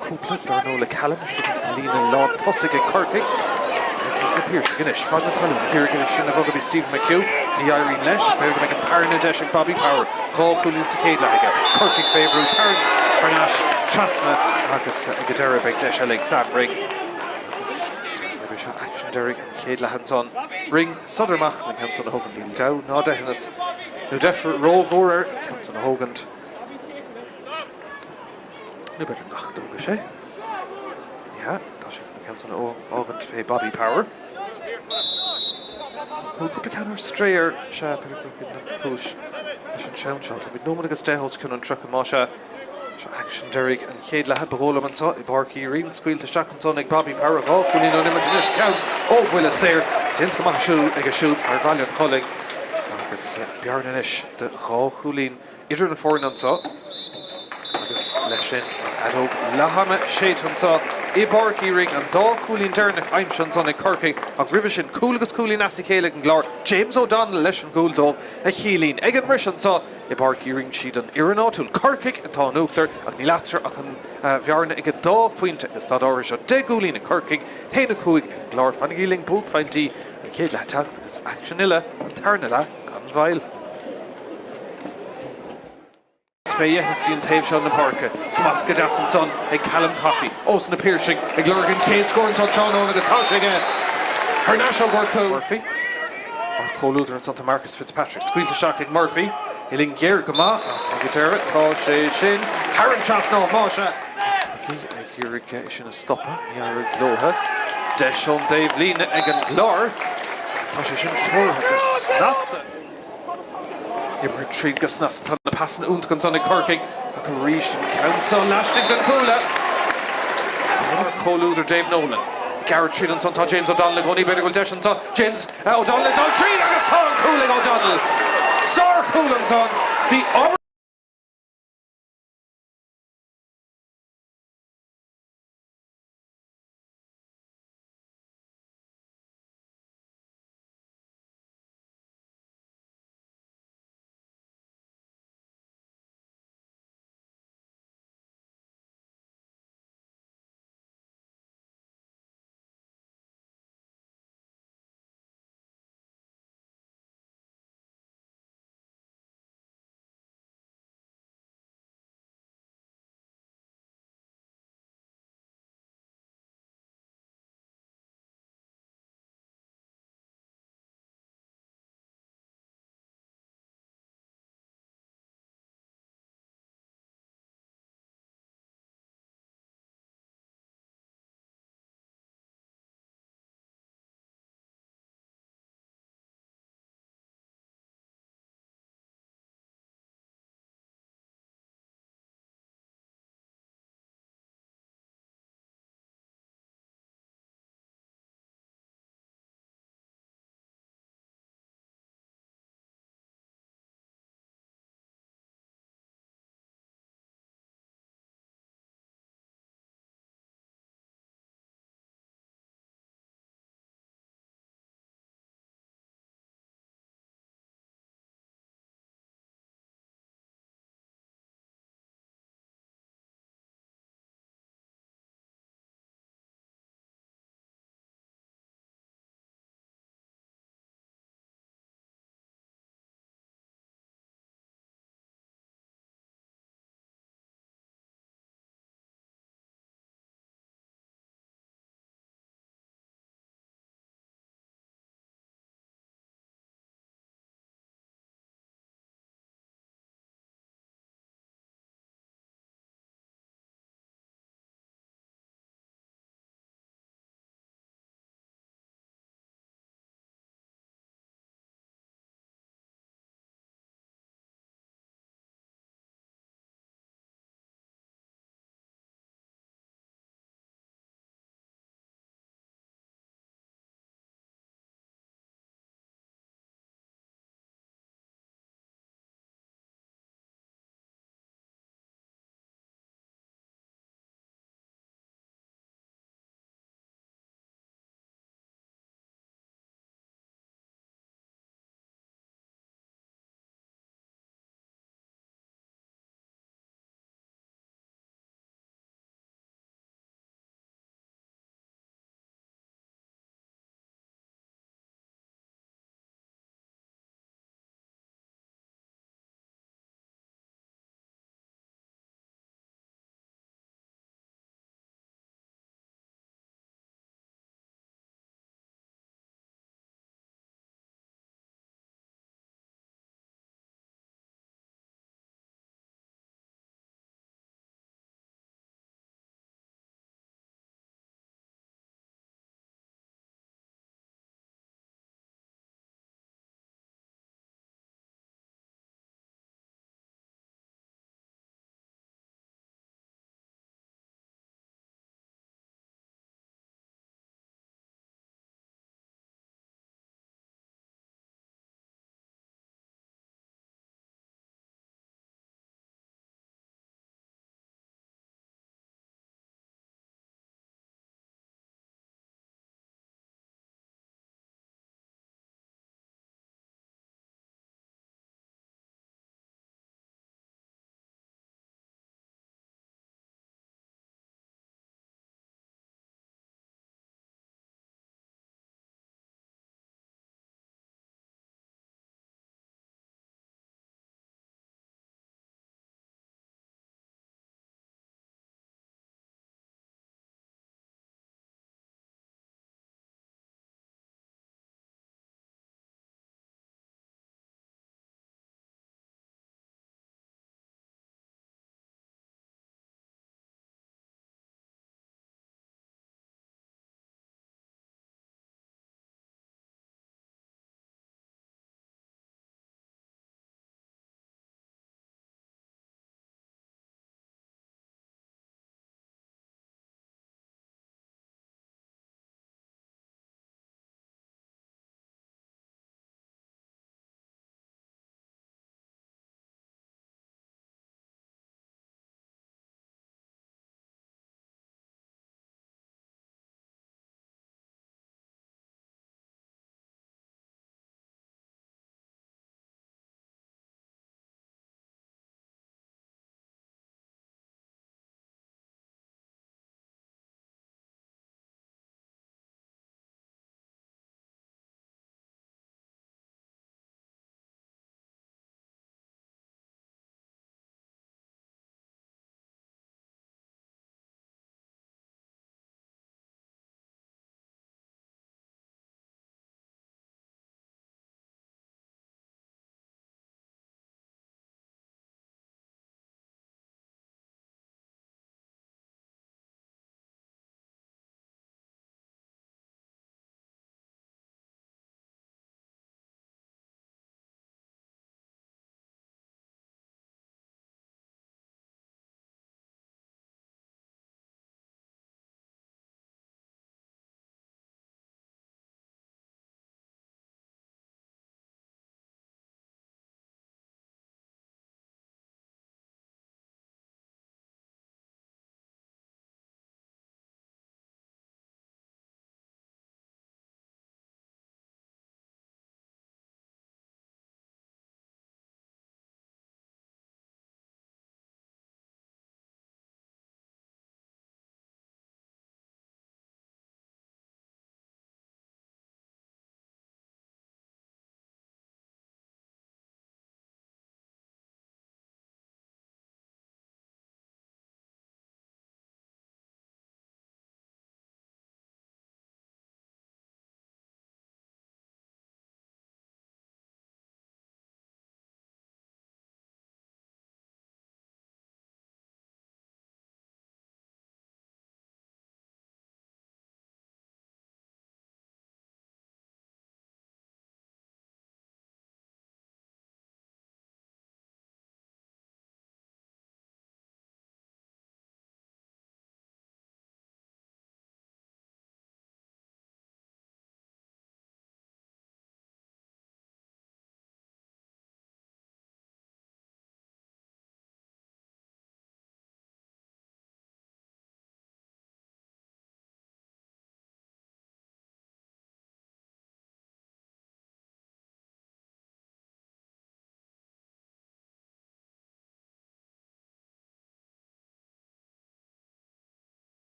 Speaker 1: Cúpla, dar ndóigh, le Callum istigh ins an líne lán tosaigh ag Corcaigh. Agus na Piarsaigh anois, fad na talún ag iarraidh é sin a bhogadh bhí Stephen McHugh, ní éiríonn leis ach b'fhéidir go mbeidh an tarna deis ag Bobby Power. Dhá chúilín sa chéad leath aige. Corcaigh fé bhrú, tarraingt thar n-ais trasna agus ag an deireadh beidh deis eile ag Sam Ring. Agus deir gurb é seo aicsean deiridh an chéad leath ansan. Ring sodar amach an ceann san a thógaint. Níl dabht ná deicheanas nó deifir rómhór air an ceann san a thógaint. Nó b'fhéidir nach dtógfaidh sé. Ní hea, tá sé chun an ceann san a fhágaint fé Bobby Power. Bhfuil cúpla ceann ar strae air, sea, b'fhéidir gurb in an chúis leis an sean seo. Táimid nóiméad agus 10 os cionn an 30, más ea. Seo aicsean deiridh an chéad leatha, ba dhóigh liom anseo i bPáirc Uí Rinn. Scaoilte isteach ansan ag Bobby Power, dhá chúilín ón imirt anois, ceann ó bhuille saor. Déanta go maith aige siúd, fear Bhaile an Chollaigh, agus bearna anois de dhá chúilín. idir na foirne anseo agus leis sin an fheadóg leath-ama séidte anseo i bPáirc Uí Rinn. An dá chúilín deireanach aimsithe ansan ag Corcaigh ach roimhe sin cúl agus cúilín as a chéile ag an gClár. James O'Donnell leis an gcúl dóibh a Chiallaín. Ag an mbriseadh anseo i bPáirc Uí Rinn siad an fhoireann áitiúil, Corcaigh, atá in uachtar ach níl eatarthu ach an bhearna ag an dá phointe ag an staid áirithe seo. 10 gcúilín ag Corcaigh, 1, 5 ag an gClár. Fanaigí linn, buaicphointí an chéad leath ag teacht agus aicsean uile an tarna leath gan mhoill. Fé dheithneas dtí an taobh seo na páirce. Smacht go deas ansan ag Callum Coffey. Ós na Piarsaigh ag lorg an chéad scór anso tráthnóna agus tá sé aige thar n-ais ó ghortú. Murphy mar chomhluadar ansan tá Marcus Fitzpatrick. Scaoilte isteach ag Murphy. Uillinn ghéar go maith ach ag an deireadh tá sé sin thar an trasnán. Más ea. Corcaigh ag iarraidh é sin a stopadh. Ní éireoidh leo. Deis ón dtaobhlíne ag an gClár agus tá sé sin treoraithe go snasta. Oibrithe tríd go snasta. Tá na pasanna iontach ansan ag Corcaigh ach arís an ceann seo laistigh den chuaille. Mar chomhluadar Dave Nolan. Gearradh tríd ansan tá James O'Donnell i gcónaí. B'fhéidir go bhfuil deis anso. James O'Donnell ag dul tríd agus tá an cúl ag O'Donnell. Sár-chúl ansan. Bhí obair.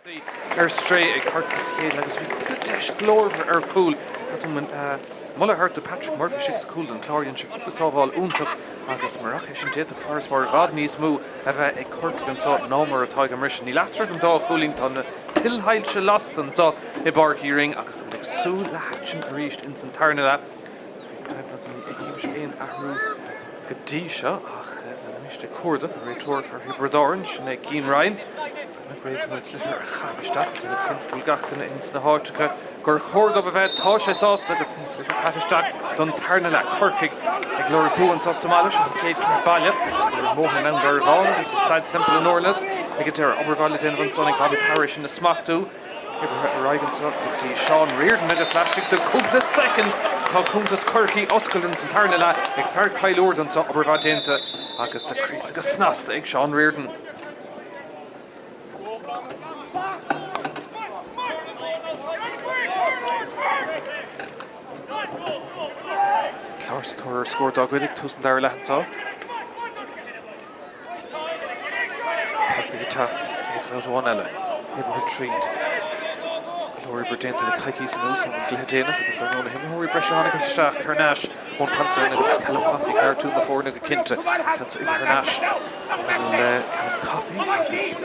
Speaker 1: Ar strae ag Corcaigh sa chéad leath agus bhí cúpla deis glórmhar ar chúl. Caithfidh mé moladh a thabhairt do Patrick Murphy istigh sa chúl don Chlár. Dhein sé cúpla sábháil iontach agus murach é sin d'fhéadfadh farasbarr i bhfad níos mó a bheith ag Corcaigh anseo ná mar atá ag an mbriseadh. Níl eatarthu an dá chúilín, tá na tuilshoilse lasta anseo i bPáirc Uí Rinn agus táimid ag súil le haicsean arís ins an tarna leath. Ní fheicimse aon athrú go dtí seo ach leanaimis ag cuardach an réiteoir fear Thiobraid Árann, sin é Cian Ryan. Beagnach réidh chun an sliotar a chaitheamh isteach, ag déanamh cinnte go bhfuil gach duine ins na háiteacha gur chóir dóibh a bheith. Tá sé sásta agus an sliotar caite isteach don tarna leath. Corcaigh ag lorg bua anseo sa mbaile, seo an chéad cluiche baile idir i mBóthar na nGarbhán agus i Staid Semple in Urdness ag an deireadh. Obair bhaile le déanamh ansan ag Bobby Power é sin a smachtú. Oibrithe ar aghaidh anseo go dtí Seán Riordan agus laistigh de cúpla soicind tá cuntas Chorcaí oscailte ins an tarna leath ag fear Chill Ard anseo, obair mhaith déanta agus críochnaithe go snasta ag Seán Riordan. Clár sa tóir ar scór dá gcuid ag tús an dara leath anseo. Corcaigh ag teacht ag babhta amháin eile. Oibrithe tríd. Go leor oibre déanta le coicís anuas ón gcluiche déanach agus dar ndóigh na himreoirí breise a tháinig isteach thar n-ais Eoin Considine agus Callum Coffey ag neartú na foirne go cinnte. Ceann seo oibrithe thar n-ais le Callum Coffey agus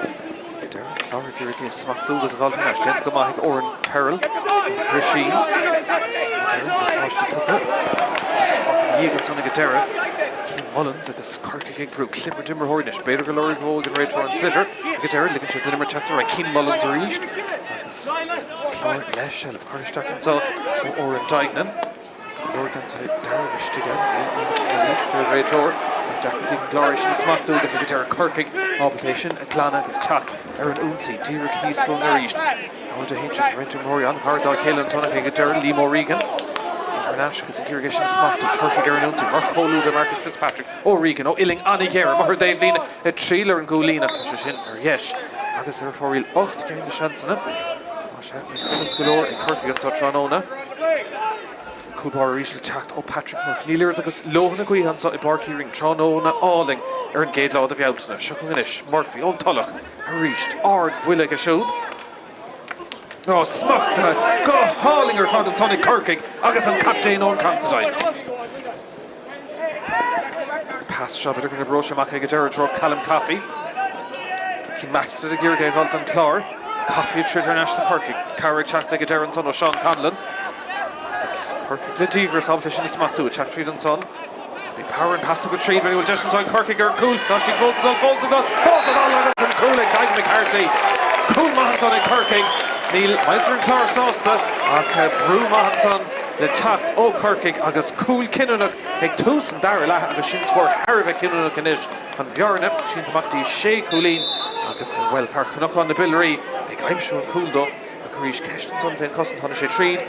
Speaker 1: deireadh an Clár ag iarraidh é a smachtú agus a dhul thar n-ais. Déanta go maith ag Oran Perrell ón Bhrisín agus deireadh buntáiste tugtha. Fágtha ina dhiaidh ansan ag an deireadh. Cian Mullins agus Corcaigh ag brú. Climirt imreoirí anois. B'fhéidir go lorgóidh an réiteoir an sliotar ag an deireadh. Ligeann sé don imirt teacht ar aghaidh. Cian Mullins arís agus Clár le seilbh. Curtha isteach anseo ó Oran Duignan. Tá go leor geansaithe dearg istigh ann. Arís deir an réiteoir ach deacracht ag an gClár é sin a smachtú agus ag an deireadh Corcaigh ábalta é sin a ghlanadh agus teacht ar an ionsaí díreach thíos fúinn arís. Aird a théann siad roinnt imreoirí an-ghar dá chéile ansan ach ag an deireadh Liam O'Regan thar n-ais agus ag iarraidh é sin a smachtú. Corcaigh ar an ionsaí mar chomhluadar Marcus Fitzpatrick. O'Regan ó uillinn an-ghéar amuigh ar an dtaobhlíne ag triall ar an gcúl-líne ach tá sé sin ar dheis agus ar fóraoil 8 gceann de sheansanna. Tá sé míchruinneas go leor ag Corcaigh anseo tráthnóna. Agus an cúl báire arís le teacht ó Patrick Murphy. Níl oiread agus leoithne na gaoithe anseo i bPáirc Uí Rinn tráthnóna álainn ar an gcéad lá de Bhealtaine. Seo chugainn anois Murphy ón Tulach arís. Ard-bhuille aige siúd. Ó, smachtaithe go hálainn ar fad ansan ag Corcaigh agus an captaen Eoin Considine. Pas seo b'fhéidir go n-oibreoidh sé amach ag an deireadh i dtreo Callum Coffey. Cian Maxted ag iarraidh é a dhul don Chlár. Coffey ag troid thar n-ais do Chorcaigh. Cabhair ag teacht ag an deireadh ansan ó Seán Conlon. Agus Corcaigh le díograis ábalta é sin a smachtú. Ag teacht tríd ansan. Bhí Power an pas tugtha tríd. Bhfuil deis anso ag Corcaigh ar chúl. Tá siad fós ag dul, fós ag dul, fós ag dul agus an cúl ag Tadhg McCarthy. Cúl maith ansan ag Corcaigh. Níl muintir an Chláir sásta ach brú maith ansan le teacht ó Chorcaigh agus cúl cinniúnach ag tús an dara leath agus sin scór thar a bheith cinniúnach anois. An bhearna sínte amach dtí sé chúilín agus, bhuel, fear Chnocán na bPiollaí ag aimsiú an cúl dóibh ach arís ceist ansan fén chosaint, tháinig sé tríd.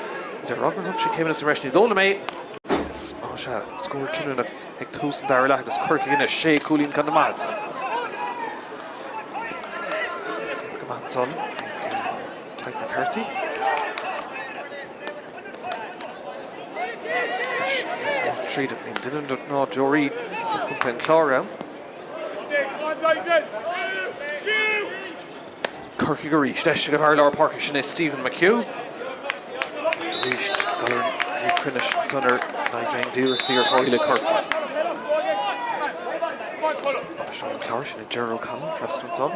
Speaker 1: Deir gur thug sé céimeanna sa bhreis, ní dóigh liom é. Agus más ea, scór cinniúnach ag tús an dara leath agus Corcaigh anois sé chúilín chun na maitheasa. Déanta go maith ansan ag Tadhg McCarthy. Anois, tríd níl duine ná deoraí ó chontae an Chláir ann. Corcaigh arís. Deis ag an bhfear lár páirce sin é Stephen McHugh. Arís galar míchruinnis ansan ar naoi gceann d'iarrachtaí ar fóraoil ag Corcaigh. Bainisteoir an Chláir sin é Ger O'Connell trasna ansan.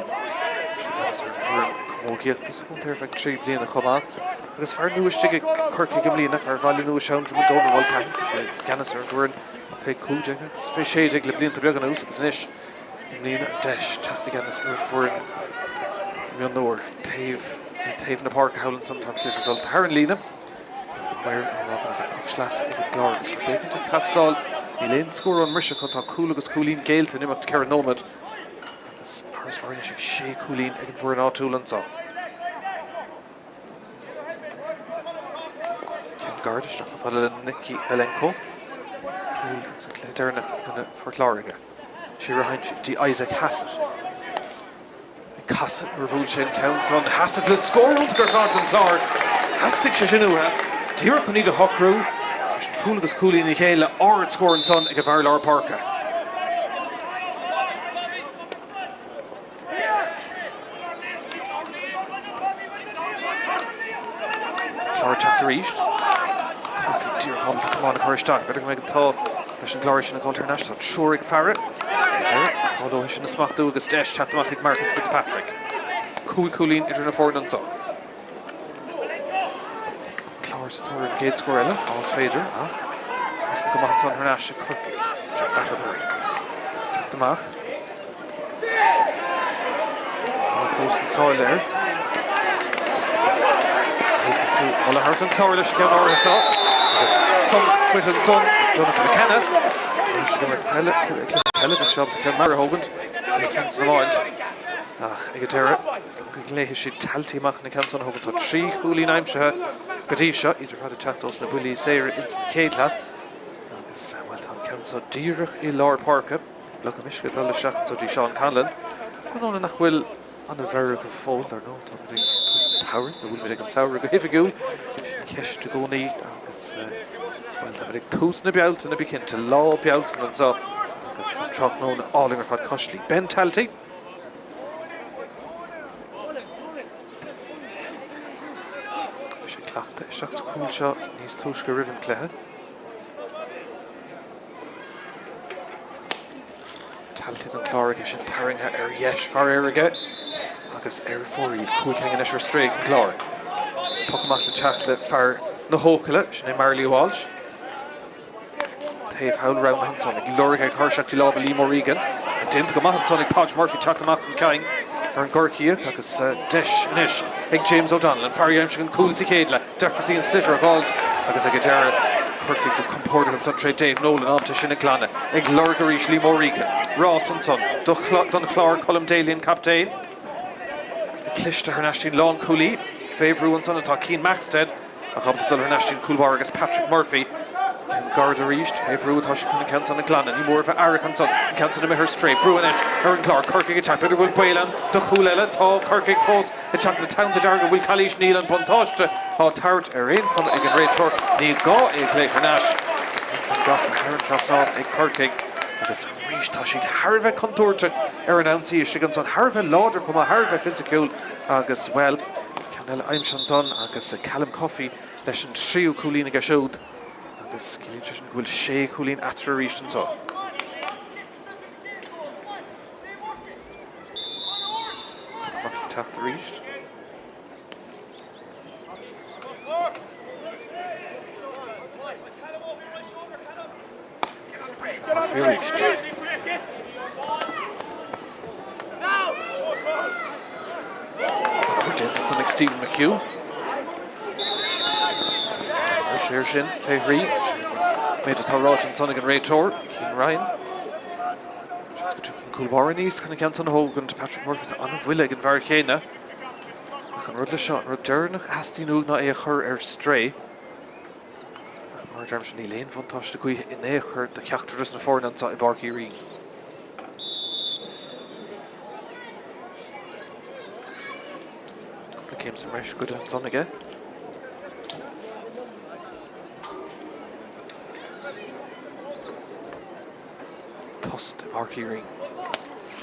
Speaker 1: Sé i gceannas ar an bhfoireann camógaíochta sa chontae ar feadh 3 bliana chomh maith. Agus fear nua istigh ag Corcaigh i mbliana, fear Bhaile Nua Seandroim Donal Mulcahy. Sé i gceannas ar an bhfoireann fé 15 agus fé 16 le blianta beaga anuas agus anois I mbliana an deis teacht i gceannas ar an bhfoireann mionúir taobh le taobh na páirce thall ansan tá an sliotar dulta thar an líne. Maor á rá go mbeidh poc sleasa ag an gClár agus rud éigin ag teastáil. Níl aon scór ón mbriseadh acu, tá cúl agus cúilín géillte in imeacht 4 nóiméad agus farasbarr anois ag sé chúilín ag an bhfoireann áitiúil anso. Ceann gairid isteach chomh fada le Nicky Belenko. Cúl sa chluiche deireanach i gcoinne Phort Láirge. Siar a théann dtí Isaac Hassett. Ag casadh nuair a bhuail sé an ceann san. Hassett le scór iontach ar fad don Chlár. Theastaigh sé sin uathu. Díreach chun iad a shocrú. Tar éis an cúl agus cúilín a chéile, ardscór ansan ag an bhfear lár páirce. Clár ag teacht arís. Corcaigh díreach ábalta camán a chur isteach. B'fhéidir go mbeidh an t-ádh leis an gClár é sin a dhul thar n-ais. Tá triúr ag faire. Ag deireadh, tá leo é sin a smachtú agus deis teacht amach ag Marcus Fitzpatrick. 5 chúilín idir na foirne anseo. Clár sa tóir ar an gcéad scór eile, más féidir, ach cosaint go maith ansan thar n-ais ag Corcaigh. Jack Batterbury. Teacht amach. Clár fós na sáile air. Moladh thart an clár leis an gceann áirithe seo. Agus sonc faighte ansan ag Donnacha McKenna. Anois ag imirt peile, cluiche peile, bheadh sé ábalta ceann mear a thógaint. Níl ceann san iomáint. Ach ag an deireadh, is dócha go nglaofaidh siad Talty amach na ceann san a thógaint. Tá 3 chúilín aimsithe go dtí seo, iad ar fad ag teacht ós na buillí saora ins an chéad leath. Agus, bhuel, tá an ceann seo díreach i lár páirce. Log an uisce ag dul isteach anseo dtí Seán Conlon. Tráthnóna nach bhfuil an-mheirg go fóill, dar ndóigh, táimid ag tús an tsamhraidh, nó bhfuilimid ag an samhradh go hoifigiúil? Sin ceist i gcónaí agus, bhuel, táimid ag tús na Bealtaine, bí cinnte, Lá Bealtaine anseo agus tráthnóna álainn ar fad cois Laoi. Ben Talty. Bhí sé ag cleachtadh isteach sa chúl seo níos túisce roimh an gcluiche. Talty don Chlár aige sin tarraingthe ar dheis faraor aige agus ar fóraoil. 5 theanga anois ar strae ag an gClár. Poc amach le teacht le fear na hEochaille, sin é Marley Walsh. Taobh thall roghnaithe ansan ag lorg é chur isteach i lámha Liam O'Regan. Déanta go maith ansan ag Podge Murphy teacht amach chun cinn ar an gCorcaíoch agus deis anois ag James O'Donnell, an fear a d'aimsigh an cúl sa chéad leath. Deacrachtaí an sliotar a dh'fháilt agus ag an deireadh Corcaigh go compordach ansan tré Dave Nolan ábalta sin a ghlanadh. Ag lorg arís Liam O'Regan. Rás ansan don Chlár Colm Daly an captaen. Cliste thar n-ais dtí'n lánchúlaí. Fé bhrú ansan atá Cian Maxted ach ábalta dul thar n-ais dtí'n cúl báire agus Patrick Murphy. Ceann gairid arís, fé bhrú atá siad chun an ceann san a ghlanadh. Ní mór a bheith aireach ansan. An ceann san imithe ar strae. Brú anois ar an gClár. Corcaigh ag teacht. B'fhéidir go bhfuil baol ann do chúl eile. Tá Corcaigh fós ag teacht na teannta dearga. Bhfuil calaois? Níl an buntáiste á tabhairt ar aon chuma ag an réiteoir. Ní gá é a ghlaoch thar n-ais. An ceann san gafa thar an trasnán ag Corcaigh agus arís tá siad thar a bheith contúirteach ar an ionsaí istigh ansan. Thar a bheith láidir chomh maith, thar a bheith fisiciúil agus, bhuel, ceann eile aimsithe ansan agus Callum Coffey leis an tríú cúilín aige siúd agus ciallaíonn sé sin go bhfuil sé chúilín eatarthu arís anseo. Amach le teacht arís. Patrick Murphy arís. Déanta ansan ag Stephen McHugh. Ar sé sin fé thrí. Méid atá ráite ansan ag an réiteoir, Cian Ryan. Seans go dtiocfaidh an cúl báire aníos chun an ceann san a thógaint. Patrick Murphy tá an-bhuille ag an bhfear chéanna. Ach an rud leis seo, an rud deireanach a theastaíonn uaidh ná é a chur ar strae. Ach mar a deirimse, níl aon bhuntáiste gaoithe in aon chor do cheachtar de na foirne anseo i bPáirc Uí Rinn. Cúpla céim sa mbreis goidte ansan aige. Tost i bPáirc Uí Rinn.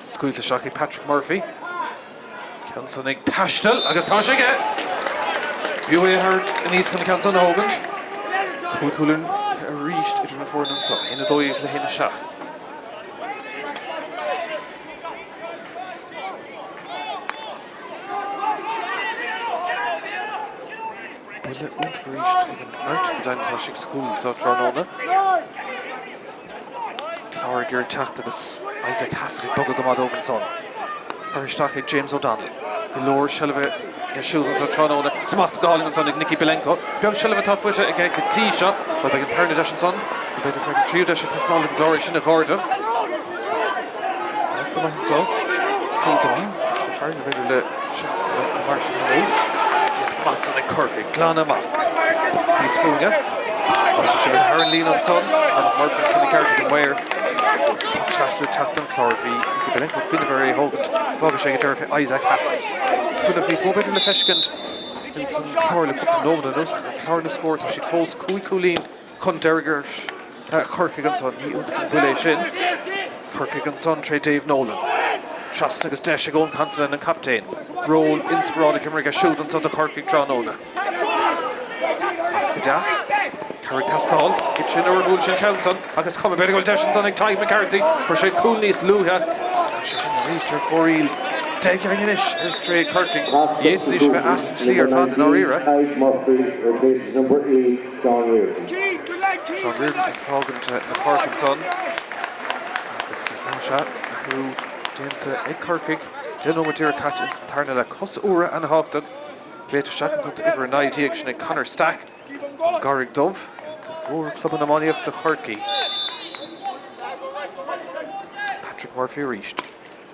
Speaker 1: Scaoilte isteach ag Patrick Murphy. Ceann san ag taisteal agus tá sé aige! B'fhiú é a thabhairt aníos chun an ceann san a thógaint. 5 chúilín arís idir na foirne anseo. 1-12 le 1-7. Buille iontach arís ag an mbeirt, go deimhin tá siad sa chúl anseo tráthnóna. Clár ag iarraidh teacht agus Isaac Hassett ag bogadh go maith dóibh ansan. Curtha isteach ag James O'Donnell. Go leor seilbhe aige siúd anseo tráthnóna. Smacht go hálainn ansan ag Nicky Bilenko. Beag seilbhe atá faighte aige go dtí seo. Bhuel, beidh an tarna deis ansan. Nó b'fhéidir go mbeidh an tríú deis ag teastáil ag an gClár é sin a dh'ardú. Féach go maith anseo. Cúl go maith. Easpa fearainn b'fhéidir le seachadadh mar sin anuas. Déanta go maith ansan ag Corcaigh. Glanadh amach. Níos fúinne. Tá sé thar an líne ansan. Cormac Murphy an cinneadh ceart ag an maor. Poc sleasa ag teacht don Chlár. Bhí Nicky Bilenko ag cuimhneamh ar é a thógaint. Fágadh sé ag deireadh fé Isaac Hassett. Fuinneamh níos mó b'fhéidir le feiscint ins an Clár le cúpla nóiméad anuas. An Clár na scór, tá siad fós 5 cúilín chun deiridh ar Chorcaigh ansan. Ní iontach an buille é sin. Corcaigh ansan tré Dave Nolan. Trasna agus deis ag Eoin Considine an captaen. Ról inspioráideach imeartha aige siúd anso do Chorcaigh tráthnóna. deas. Cabhair ag teastáil. Thit sé nuair a bhuail sé an ceann san ach is cuma, b'fhéidir go bhfuil deis ansan ag Tadhg McCarthy. Fuair sé cúl níos luaithe ach tá sé sin arís ar fóraoil. 10 againn anois ar strae ag Corcaigh. D'fhéadfaidís a bheith as an tslí ar fad i ndáiríre.
Speaker 3: Tadhg Murphy replaces number 8, Sean Riordan.
Speaker 1: Sean Riordan ag fágaint na páirce ansan agus más ea, athrú déanta ag Corcaigh. 10 nóiméad díreach caite ins an tarna leath. Cosa úra ana-thábhachtach. Glaoite isteach ansan d'uimhir 19, sin é Conor Stack ón gCarraig Dhubh, de mhórchlubanna iománaíochta Chorcaí. Patrick Murphy arís.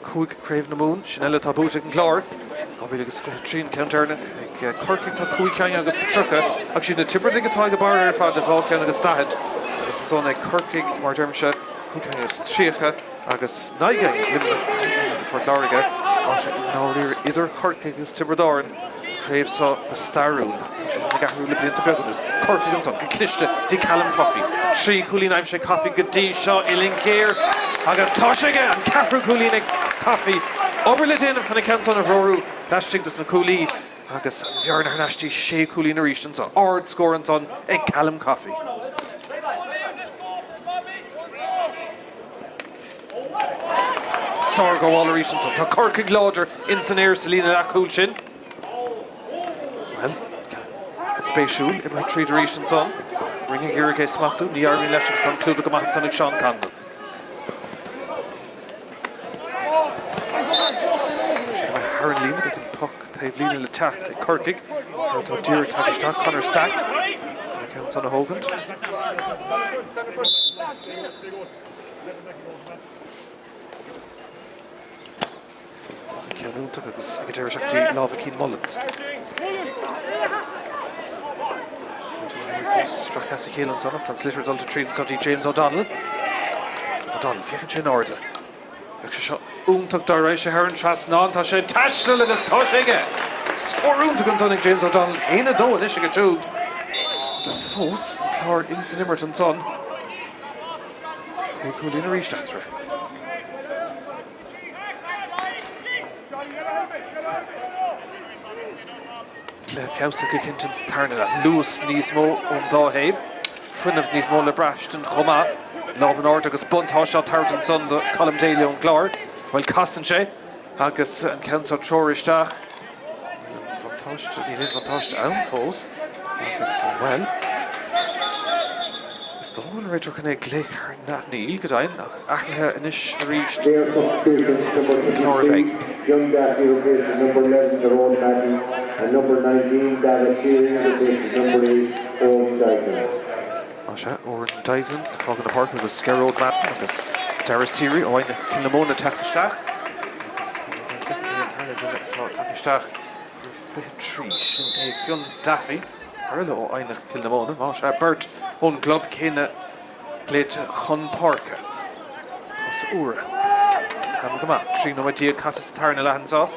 Speaker 1: 5 Craobh na Mumhan, sin eile atá buaite ag an gClár. 2023 an ceann deireanach ag Corcaigh tá 5 ceann agus 30 ach siad na Tiobradaigh atá ag a barr ar fad le 2 cheann agus 40 agus ansan ag Corcaigh mar a deirimse 5 ceann agus 30. Agus 9 gceann ag Luimneach, 5 ceann ag Port Láirge, tá sé i ndáiríre idir Chorcaigh agus Tiobraid Árann, an chraobh seo go stairiúil. Ach tá sé sin ag athrú le blianta beaga anuas. Corcaigh ansan, go cliste dtí Callum Coffey. 3 chúilín aimsithe ag Coffey go dtí seo, uillinn ghéar agus tá sé aige! An ceathrú cúilín ag Coffey. Obair le déanamh chun an ceann san a threorú laistigh dos na cuaillí agus an bhearna thar n-ais dtí sé chúilín arís anso. Ard scór ansan ag Callum Coffey. Sárghabháil arís ansan. Tá Corcaigh láidir ins an aer sa líne leathchúil sin. Bhuel, spéisiúil, imithe tríd arís ansan. Ring ag iarraidh é a smachtú, ní éiríonn leis agus tá an clúdach go maith ansan ag Seán Conlon. Sin imithe thar an líne, beidh an poc taobh líne le teacht ag Corcaigh. Fear atá díreach tagtha isteach, Conor Stack, an ceann san a thógaint. Ceann iontach agus ag an deireadh isteach dtí lámha Cian Mullins. Stractha as a chéile ansan ach tá an sliotar dulta tríd anso dtí James O'Donnell. O'Donnell, féachann sé in airde. Bheadh sé seo iontach dá raibh sé thar an trasnán. Tá sé ag taisteal agus tá sé aige! Scór iontach ansan ag James O'Donnell. 1-2 anois aige siúd. Agus fós an Clár ins an imirt ansan. 5 chúilín arís eatarthu. Cluiche feabhsaithe go cinnte ins an tarna leath. Luas níos mó ón dá thaobh. Fuinneamh níos mó le braistint chomh maith. Lámh in airde agus buntáiste á tabhairt ansan do Colm Daly ón gClár. Bhuel, casann sé agus an ceann seo treoraithe isteach. Níl an bhuntáiste, níl aon bhuntáiste ann fós agus, bhuel, is dóigh go bhfuil an réiteoir chun é a ghlaoch thar an, níl, go deimhin, ach athruithe anois arís agus an Clár a bheidh.
Speaker 3: Fionn Daffy replaces number 11 Gearóid Madden and number 19 Dara Cleary replaces number 8 Eoin Duignan.
Speaker 1: Más ea, Eoin Duignan ag fágáil na páirce agus Gearóid Madden agus Dara Cleary ó Eidhneach Cill na Móna ag teacht isteach. Agus cé an tarna duine atá tagtha isteach uimhir 23, sin é Fionn Daffy, fear eile ó Eidhneach Cill na Móna. Más ea, beirt ón gclub céanna glaoite chun páirce. Cosa úra. An t-am go maith. 13 nóiméad caite sa tarna leath anseo.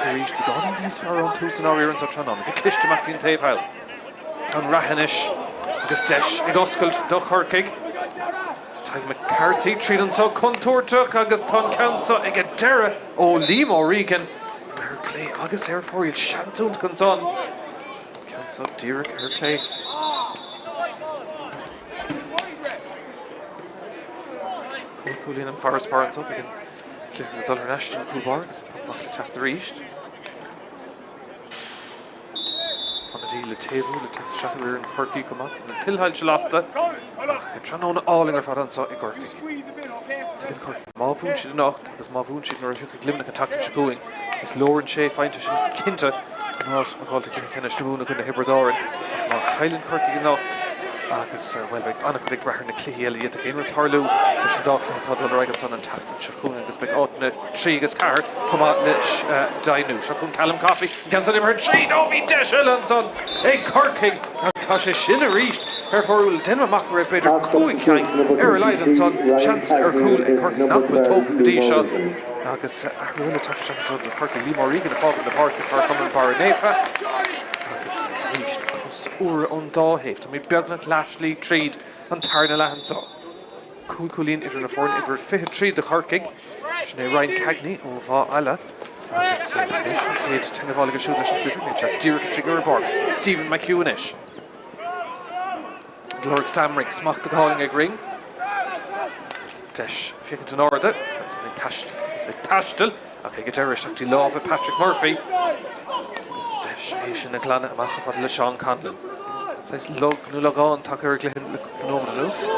Speaker 1: Corcaigh arís beagáinín níos fearr ón tús i ndáiríre anseo tráthnóna. Go cliste amach dtí an taobh thall. An rath anois agus deis ag oscailt do Chorcaigh. Tadhg McCarthy tríd anso contúirteach agus tá an ceann seo ag an deireadh ó Liam O'Regan ar clé agus ar fóraoil. Seans iontach ansan. An ceann seo díreach ar clé. 5 cúilín an farasbarr anso. Beidh an sliotar ag dul thar n-ais don cúl báire agus an poc amach le teacht arís. Ionadaí le taobhú le teacht isteach ar fhoireann Chorcaí chomh maith. Tá na tuilsoilse lasta ach tráthnóna álainn ar fad anseo i gCorcaigh. Tuigeann Corcaigh má bhuann siad anocht agus má bhuann siad nuair a thiocfaidh Luimneach an tseachtain seo chugainn, is leor an sé phointe sin cinnte chun áit a fháil i gcluiche ceannais na Mumhan i gcoinne Thiobraid Árann. Ach má chailleann Corcaigh anocht agus, bhuel, beidh an-chuid ag brath ar na cluichí eile, d'fhéadfadh aon rud tarlú leis an dá chluiche atá ag dul ar aghaidh ansan an tseachtain seo chugainn agus beidh áiteanna 3 agus 4 chomh maith le deimhniú. Seo chugainn Callum Coffey, an ceann san imithe tríd! Ó bhí deis eile ansan ag Corcaigh ach tá sé sin arís ar fóraoil. Déanaim amach go raibh b'fhéidir 5 ceann ar a laghad ansan, seans ar chúl ag Corcaigh nach bhfuil tógtha go dtí seo agus athrú eile tagtha isteach ansan do Chorcaigh. Liam O'Regan ag fágáil na páirce, fear Chumann Barra Naofa agus arís cosa úra ón dá thaobh. Táimid beagnach leathshlí tríd an tarna leath anso. 5 chúilín idir na foirne, uimhir 23 do Chorcaigh, sin é Ryan Cagney ó Mhaigh Eile. Agus anois an chéad teagmháil aige siúd leis an sliotar, níl sé díreach istigh ar an bpáirc. Stephen McHugh anois. Ag lorg Sam Ring, smacht go hálainn ag Ring. Deis féachaint in airde, agus ag taisteal, ach ag an deireadh isteach dtí lámha Patrick Murphy. Agus deis é sin a ghlanadh amach chomh fada le Seán Conlon. Saghas log nó lagán tagtha ar an gcluiche le cúpla nóiméad anuas. An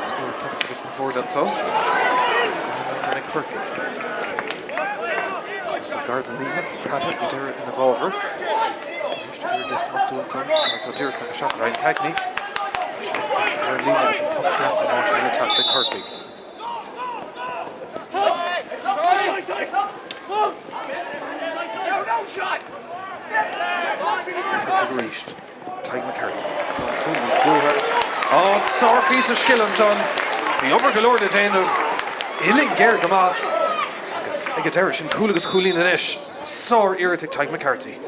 Speaker 1: scór ceachtar dos na foirne anseo. Agus an ag Corcaigh. Agus gar don líne, preabadh ag deireadh ina bhfabhar. Arís ag iarraidh é smachtú ansan mar atá díreach tagtha isteach Ryan Cagney. Tá sé ar an líne agus an poc sleasa in áit eile teacht ag Corcaigh. Corcaigh arís. Tadhg McCarthy. An cúl níos luaithe. Á, sárphíosa scil ansan. Bhí obair go leor le déanamh. Uillinn géar go maith. Agus ag an deireadh, sin cúl agus cúilín anois. Sár-iarracht ag Tadhg McCarthy.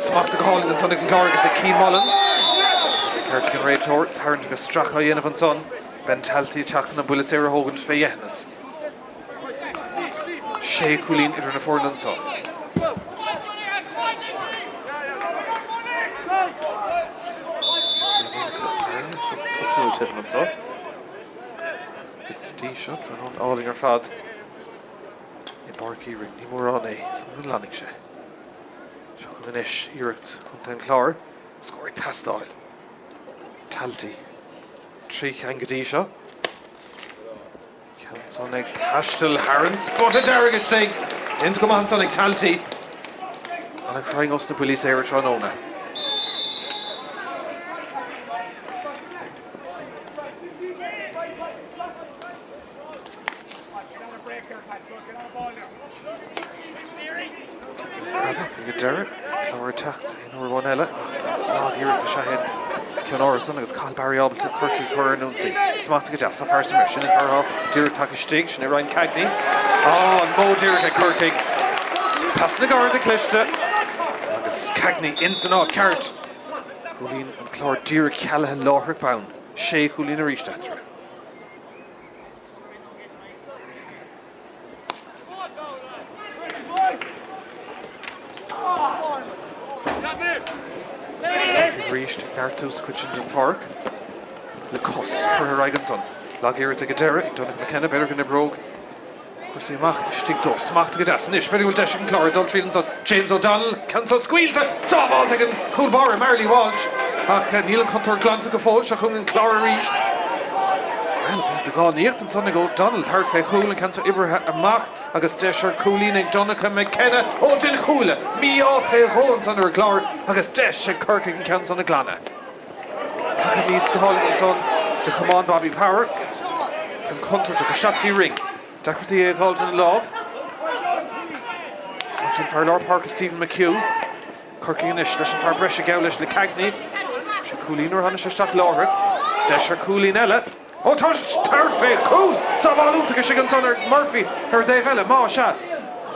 Speaker 1: Smachtaithe go hálainn ansan ag an gClár agus ag Cian Mullins. Agus an ceart ag an réiteoir, tarraingt agus stracadh á dhéanamh ansan. Ben Talty ag teacht chun an buille saor a thógaint fé dheithneas. Sé chúilín idir na foirne anso. Tosnú ag titim anso. Go dtí seo, tráthnóna álainn ar fad. I bPáirc Uí Rinn, ní mórán é, is go leanfaidh sé. Seo chugainn anois iarracht chontae an Chláir, scór ag teastáil. Talty. 3 cheann go dtí seo. Ceann san ag taisteal thar an spota dearg istigh. Déanta go maith ansan ag Talty. An-chruinn ós na buillí saora tráthnóna. Ag an deireadh, Clár ag teacht aon uair amháin eile. Lag-iarracht is ea é ceann árasán agus Cathal Barry ábalta Corcaigh a chur ar an ionsaí. Smachtaithe go deas, tá fear sa mbreis, sin an fear atá díreach tagtha istigh, sin é Ryan Cagney. Á, an modh díreach ag Corcaigh. Pasanna gairid cliste agus Cagney ins an áit ceart. Cúilín an Chláir díreach cealaithe láithreach bonn. Sé chúilín arís eatarthu. Arís ag neartú sa chuid sin den pháirc le cos curtha ar aghaidh ansan. Lag-iarracht ag an deireadh ag Donncha McKenna, b'fhéidir go n-oibreodh cúrsaí amach istigh dóibh. Smachtaithe go deas anois. B'fhéidir go bhfuil deis ag an Clár ag dul tríd ansan. James O'Donnell, ceann seo scaoilte, sábháilte ag an cúl báire Marley Walsh. Ach níl an chontúirt glanta go fóill. Seo chugainn an Clár arís. Bhuel, bhí de dhánaíocht ansan ag O'Donnell tabhairt fé chúl, an ceann seo oibrithe amach agus deis ar chúilín ag Donncha McKenna. Ó den chuaille! Mí-ádh fé dhó ansan ar an gClár agus deis ag Corcaigh an ceann san a ghlanadh. Tagtha aníos go hálainn ansan de chamán Bobby Power. Ceann contúirteach isteach dtí Ring. Deacrachtaí é a dh'fháilt ina lámh. Ach an fear lár páirce Stephen McHugh. Corcaigh anois leis an fear breise geall leis le Cagney. Sé cúilín nuair a tháinig sé isteach láithreach. Deis ar chúilín eile. Ó tá sé tabhairt fé chúl! Sábháil iontach istigh ansan ar Murphy ar an dtaobh eile. Má sea, an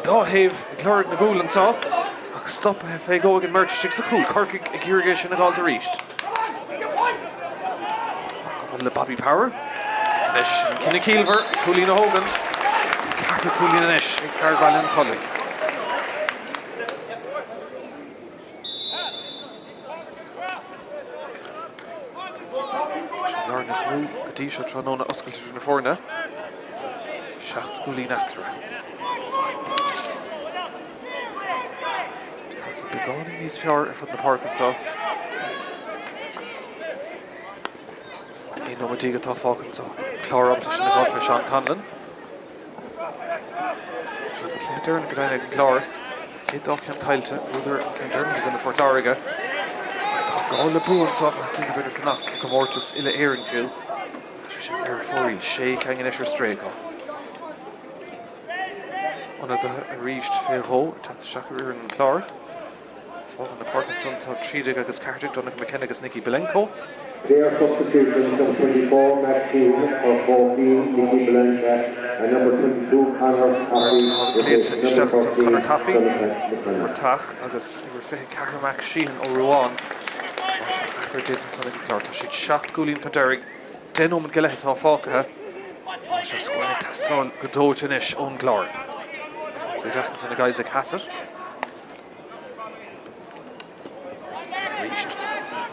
Speaker 1: dá thaobh ag lorg na gcúl anso ach stoptha fé dhó ag an mbeirt istigh sa chúl. Corcaigh ag iarraidh é sin a dh'fháilt arís. Go fada le Bobby Power. Anois an cinneadh ciallmhar, cúilín a thógaint. Ceathrú cúilín anois ag fear Bhaile an Chollaigh. Sin an bhearna is mó go dtí seo tráthnóna oscailte idir na foirne. 7 gcúilín eatarthu. Corcaigh beagáinín níos fearr ar fud na páirce anseo. 11 nóiméad atá fágtha anseo. Clár ábalta sin a fháil tré Seán Conlon. Seo an cluiche deireanach go deimhin ag an gClár. Chéad dá cheann caillte, bhuadar an ceann deireanach i gcoinne Phort Láirge. Tá gá le bua anseo, más daoine b'fhéidir fanacht i gcomórtas uile-Éireann fiú. Tá sé sin ar fóraoil, sé cheann anois ar strae acu. Ionadaithe arís fé dhó ag teacht isteach ar fhoireann an Chláir. Fágann na páirc ansan tá 13 agus 14, Donncha McKenna agus Nicky Belenko.
Speaker 3: Player substitutions, number 24, Matt Sheehan, for 14, Nicky Belanca, and number 22, Conor Coffey,
Speaker 1: Cleat
Speaker 3: replacing number
Speaker 1: isteach ansan
Speaker 3: 13,
Speaker 1: Conor Coffey,
Speaker 3: Donncha McManus.
Speaker 1: Murtagh agus uimhir 24 Max Sheehan ó Ruán. Tá sé athrú déanta ansan ag an gClár. Tá siad 7 gcúilín chun deiridh. 10 nóiméad go leith atá fágtha. Tá sé scór ag teastáil go dóite anois ón gClár. Dé deas ansan ag Isaac Hassett. Arís,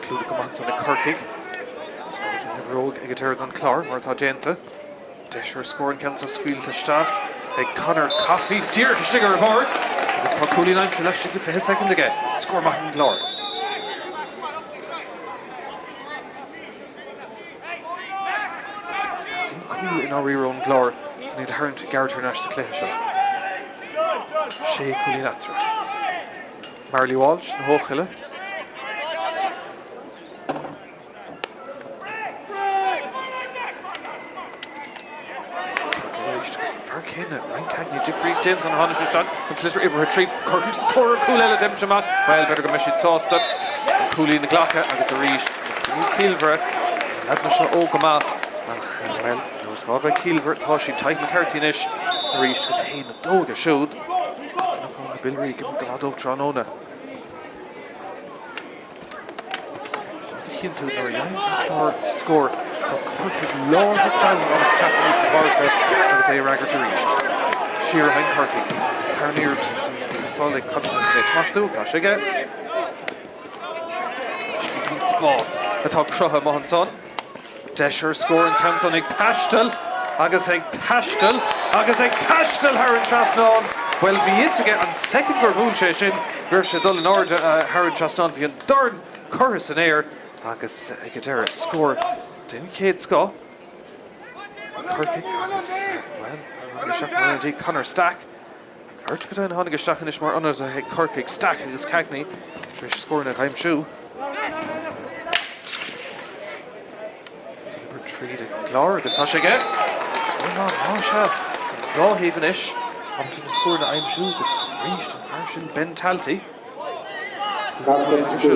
Speaker 1: clúdach go maith ansan ag Corcaigh. An imreoir ag an deireadh don Chlár, mar atá déanta. Deis ar scór an ceann seo scaoilte isteach ag Conor Coffey. Díreach istigh ar an bpáirc agus tá cúilín aimsithe laistigh de 20 soicind aige. Scór maith ag an gClár. Teastaíonn cúl i ndáiríre ón gClár chun iad a tharraingt i gceart thar n-ais sa chluiche seo. Sé chúilín eatarthu. Marley Walsh na hEochaille. Arís an fear céanna, Ryan Cagney, difríocht déanta nuair a tháinig sé isteach, an sliotar oibrithe tríd, Corcaigh sa tóir ar chúl eile d'imigh amach, bhuel, b'fhéidir go mbeidh siad sásta an cúilín a ghlacadh agus arís na daoine ciallmhara, na leaideanna seo óg go maith ach, bhuel, nuair is gá a bheith ciallmhar, tá siad. Tadhg McCarthy anois arís agus 1-2 aige siúd. Cnocán na bPiollaí go maith dóibh tráthnóna. Is rud a chinntiú nuair a dhéanann an Clár scór, tá Corcaigh láithreach bonn ábalta teacht aníos na páirce agus é a fhreagairt arís. Siar a théann Corcaigh. Tarna iarracht teastáil ag Constantine é a smachtú, tá sé aige. Anois an spás atá cruthaithe amuigh ansan. Deis ar scór an ceann san ag taisteal agus ag taisteal agus ag taisteal thar an trasnán. Bhuel, bhí fhios aige an soicind gur bhuail sé sin go raibh sé ag dul in airde thar an trasnán. Bhí an dorn curtha san aer agus ag an deireadh, scór den chéad scoth ag Corcaigh agus, bhuel, isteach mar ionadaí Conor Stack. An bheirt go deimhin a tháinig isteach anois mar ionadaithe ag Corcaigh, Stack agus Cagney, tar éis scóranna a aimsiú. Is obair tríd ag an gClár agus tá sé aige. Scór maith, más ea, an dá thaobh anois ábalta na scóranna a aimsiú agus arís an fear sin Ben Talty.
Speaker 3: Number 20,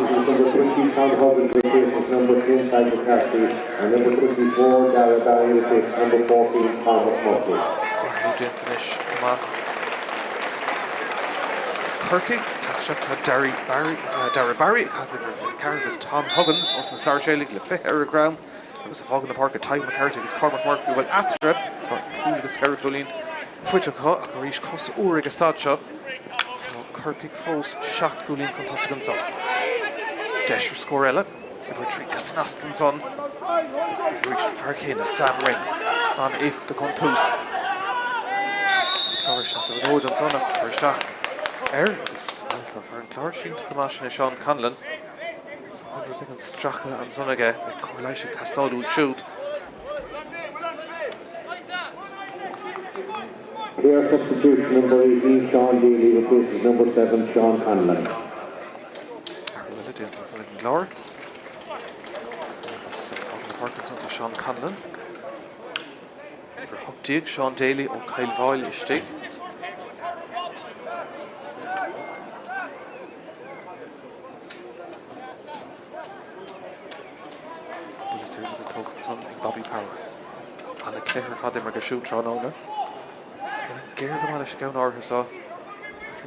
Speaker 3: Tom Huggins replaces number 10, Tadhg McCarthy, and number 24, Dara Barry replaces number 14, Cormac Murphy.
Speaker 1: Athrú déanta anois go maith. Corcaigh, teacht isteach tá Darry Barry, Dara Barry ag caitheamh uimhir 24 agus Tom Huggins ós na Sáirséalaigh le 20 ar a dhroim agus ag fágáil na páirce Tadhg McCarthy agus Cormac Murphy bhfuil eatarthu. Tá cúl agus ceithre chúilín faighte acu ach arís cos úr ag an staid seo. Tá Corcaigh fós 7 gcúilín chun tosaigh ansan. Deis ar scór eile. Oibrithe tríd go snasta ansan. Agus arís an fear céanna, Sam Ring, an-éifeachtach ón tús. An Clár ag seasamh an fhóid ansan ach cur isteach air agus, bhuel, tá fear an Chláir sínte go maith, sin é Seán Conlon. Is an rud ag an stracadh ansan aige, beidh cóir leighis ag teastáil uaidh siúd.
Speaker 3: Player substitution number 18, Sean Daly replaces number 7, Sean Conlon.
Speaker 1: Athrú eile déanta ansan ag an gClár. Agus ag fágáil na páirce ansan tá Sean Conlon. Uimhir 18, Sean Daly ó Chill Bháile istigh. Buille saor a bhí tógtha ansan ag Bobby Power. Ana chluiche ar fad imeartha aige siúd tráthnóna. Géar go maith leis an gceann áirithe seo.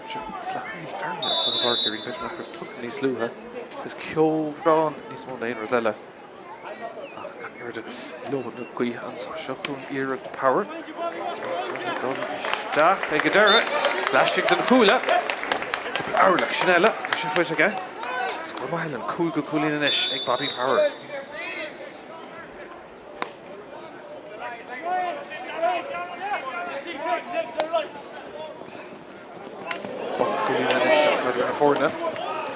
Speaker 1: Slacraíl fearthainne ansan i bPáirc Uí Rinn, b'fhéidir nach raibh tugtha níos luaithe. Agus ceobhrán níos mó ná aon rud eile. Ach gan oiread agus lobhadh na gaoithe anso. Seo chugainn iarracht Power. Ceann san ag dul isteach ag an deireadh. Laistigh den chuaille. Cúpla orlach sin eile. Tá sé faighte aige. Scór maith eile, an cúigiú cúilín anois ag Bobby Power. Ocht gcúilín anois atá idir na foirne.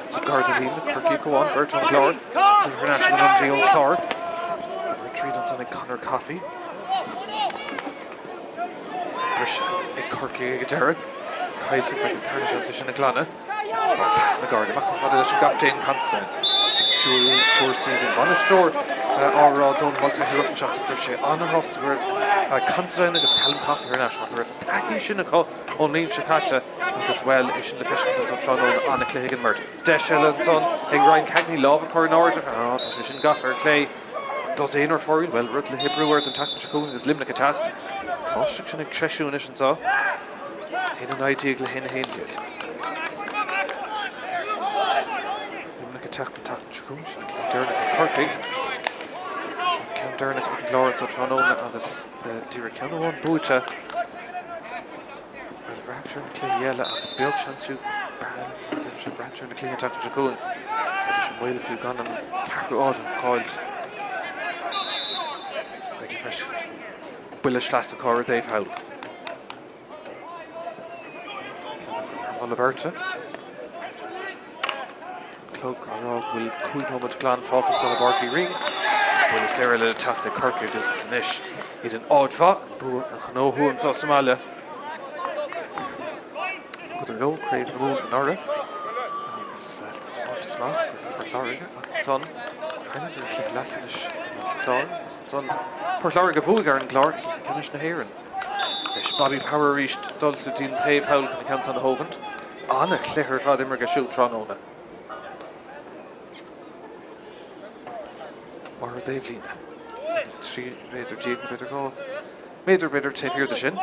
Speaker 1: Sa gar do líne, Corcaigh amháin, beirt ón gClár. San thar n-ais ag an ionadaí ón Chlár. Obair tríd ansan ag Conor Coffey. Briseadh ag Corcaigh ag an deireadh. Caillte beidh an tarna seans é sin a ghlanadh. Pas na Garda amach chomh fada leis an gcaptaen Considine ag stiúrú cúrsaí. Bhí an bainisteoir á rá Dónal Mulcahy i rith na seachtaine go raibh sé ana-shásta go raibh Considine agus Callum Coffey thar n-ais mar go raibh an taithí sin acu ón mbliain seo caite agus, bhuel, é sin le feiscint ansan tráthnóna, ana-chluiche ag an mbeirt. Deis eile ansan ag Ryan Cagney lámh a chur in airde, ah, tá sé sin gafa ar clé. Dosaen ar fóraoil, bhuel, rud le hoibriú air don tseachtain seo chugainn agus Luimneach ag teacht. Báisteach sin ag treisiú anois anseo. 1-19 le 1-11. Luimneach ag teacht an tseachtain seo chugainn, sin an cluiche deireanach ag Corcaigh. Seo ceann deireanach ag an gClár anseo tráthnóna agus díreach ceann amháin buaite. Bhuel, bhraithfeadh sé ar na cluichí eile ach beag seans fiú, braitheann sé ar na cluichí an tseachtain seo chugainn. Bheidís i mbaol fiú gan an ceathrú áit a chaill. Beidh le feiscint. Buille sleasa acu ar an dtaobh thall. Ceann acu ar mholadh beirte. Clog á rá go bhfuil 5 nóiméad glan fágtha anseo i bPáirc Uí Rinn. Buille saor eile le teacht ag Corcaigh agus anois iad in áit mhaith an bua a ghnóthú anseo sa mbaile. Thugadar leo Craobh na Mumhan anuraidh agus taispeántas maith i gcoinne Phort Láirge ach ansan chailleadar an cluiche leathcheannais in aghaidh an Chláir agus ansan Port Láirge a bhuaigh ar an gClár i gcluiche ceannais na hÉireann. Anois Bobby Power arís dul go dtí an taobh thall chun an ceann san a thógaint. An-chluiche ar fad imeartha aige siúd tráthnóna. Mar ar dtaobh líne. 13 méadar, b'fhéidir 2 méadar b'fhéidir taobh thiar de sin.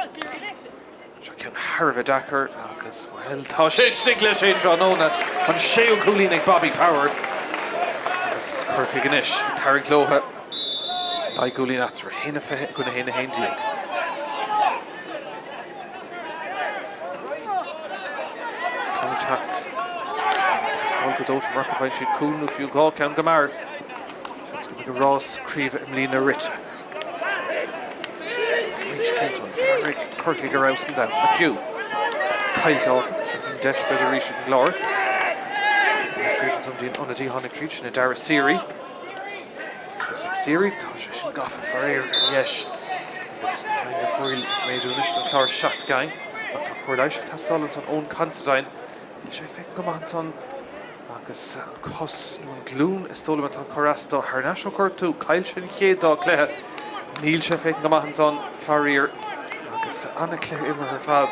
Speaker 1: Seo ceann thar a bheith deacair agus, bhuel, tá sé istigh leis é tráthnóna. An séú cúilín ag Bobby Power. Agus Corcaigh anois ag tarraingt leo. 9 gcúilín eatarthu, 1-20 i gcoinne 1-11. Ceann ag teacht. Teastáil go dóite murach go bhfaigheann siad cúl nó fiú dhá cheann go mear. Seans go mbeidh an rás craoibhe i mbliana rite. Arís cinnte an fear ag Corcaigh ar fheabhas an domhan. McHugh. Caillte áfach. Seo an deis b'fhéidir arís ag an gClár. Tríd ansan go dtí an ionadaí tháinig tríd sin é Dara Seery. Seans ag Seery, tá sé sin gafa faraor ar dheis agus an ceann ar fóraoil ag méadú anois don Chlár 7 gcinn ach tá cóir leighis ag teastáil ansan Eoin Considine. Níl sé ag féachaint go maith ansan agus an cos nó an glún is dóigh liom atá ag cur as dó thar n-ais ó gortú. Chaill sé an chéad dá chluiche. Níl sé ag féachaint go maith ansan faraor agus an-chluiche imeartha ar fad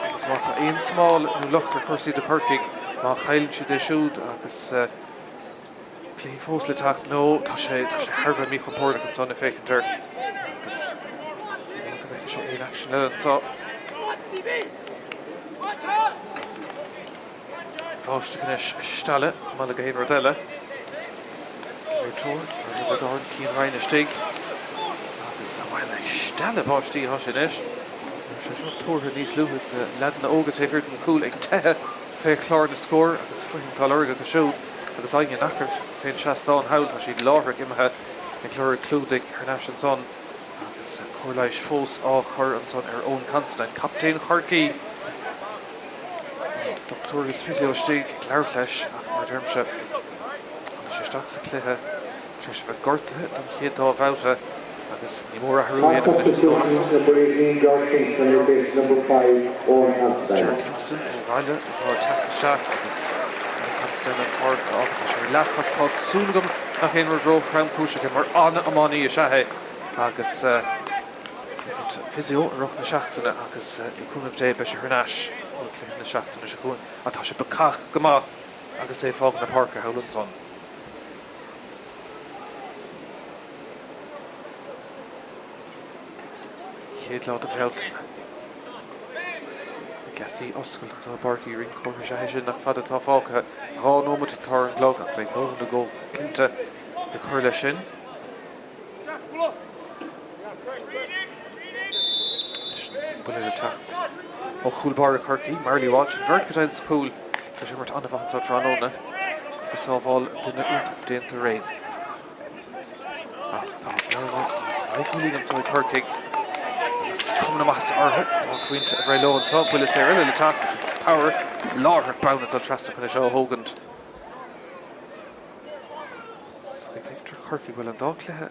Speaker 1: agus má tá aon smál nó locht ar chúrsaí do Chorcaigh má chailleann siad é siúd agus Cluichí fós le teacht nó tá sé tá sé thar a bheith míchompordach ansan ag féachaint air agus ní dóigh go bhfeicfidh sé aon aicsean eile anseo. Báisteach anois ag stealladh chomh maith le gach aon rud eile. Réiteoir ar Thiobraid Árann Cian Ryan istigh agus bhuel ag stealladh báistí atá sé anois. Bhí sé seo tuartha níos luaithe na leaideanna óga taobh thiar den chúl ag teitheadh fé chlár na scór agus faoithin atá á lorg acu siúd. Agus éinne nach raibh fén seastán thall, tá siad láithreach imithe ag lorg clúdaigh thar n-ais ansan agus cóir leighis fós á chur ansan ar Eoin Considine, captaen Chorcaí. Dochtúir agus physio istigh ag labhairt leis ach mar a deirimse, tháinig sé isteach sa chluiche tar éis a bheith gortaithe don chéad dá bhabhta agus ní mór athrú a dhéanamh anois is dóigh liom. Ger Kingston ó Ghaillimh atá ag teacht isteach agus Eoin Considine an pháirc a fhágáil. Tá sé ar leathchos. Tá súil agam nach aon rud ró-thromchúiseach é mar an-iománaí is ea é agus ag an physio i rith na seachtaine agus le cúnamh Dé beidh sé thar n-ais do chluiche na seachtaine seo chugainn. Ach tá sé bacach go maith agus é ag fágáil na páirce thall ansan. Chéad lá de Bhealtaine. Na geataí oscailte anseo i bPáirc Uí Rinn, comhartha is ea é sin nach fada atá fágtha. 2 nóiméad atá ar an gclog ach beidh nóiméad nó dhó cinnte le cur leis sin. Anois an buille le teacht ó chúl báire Chorcaí, Marley Walsh, an bheirt go deimhin sa chúl. Tá sé imirt an-mhaith anseo tráthnóna. Bhí sábháil duine iontach déanta araon. Ach tá bearna de naoi gcúilín anseo ag Corcaigh agus cuma na maitheasa orthu. Dá phointe a bhreith leo anseo, buille saor eile le teacht agus Power láithreach bonn ag dul trasna chun é seo a thógaint. Feictear Corcaigh, bhuel an dá chluiche, an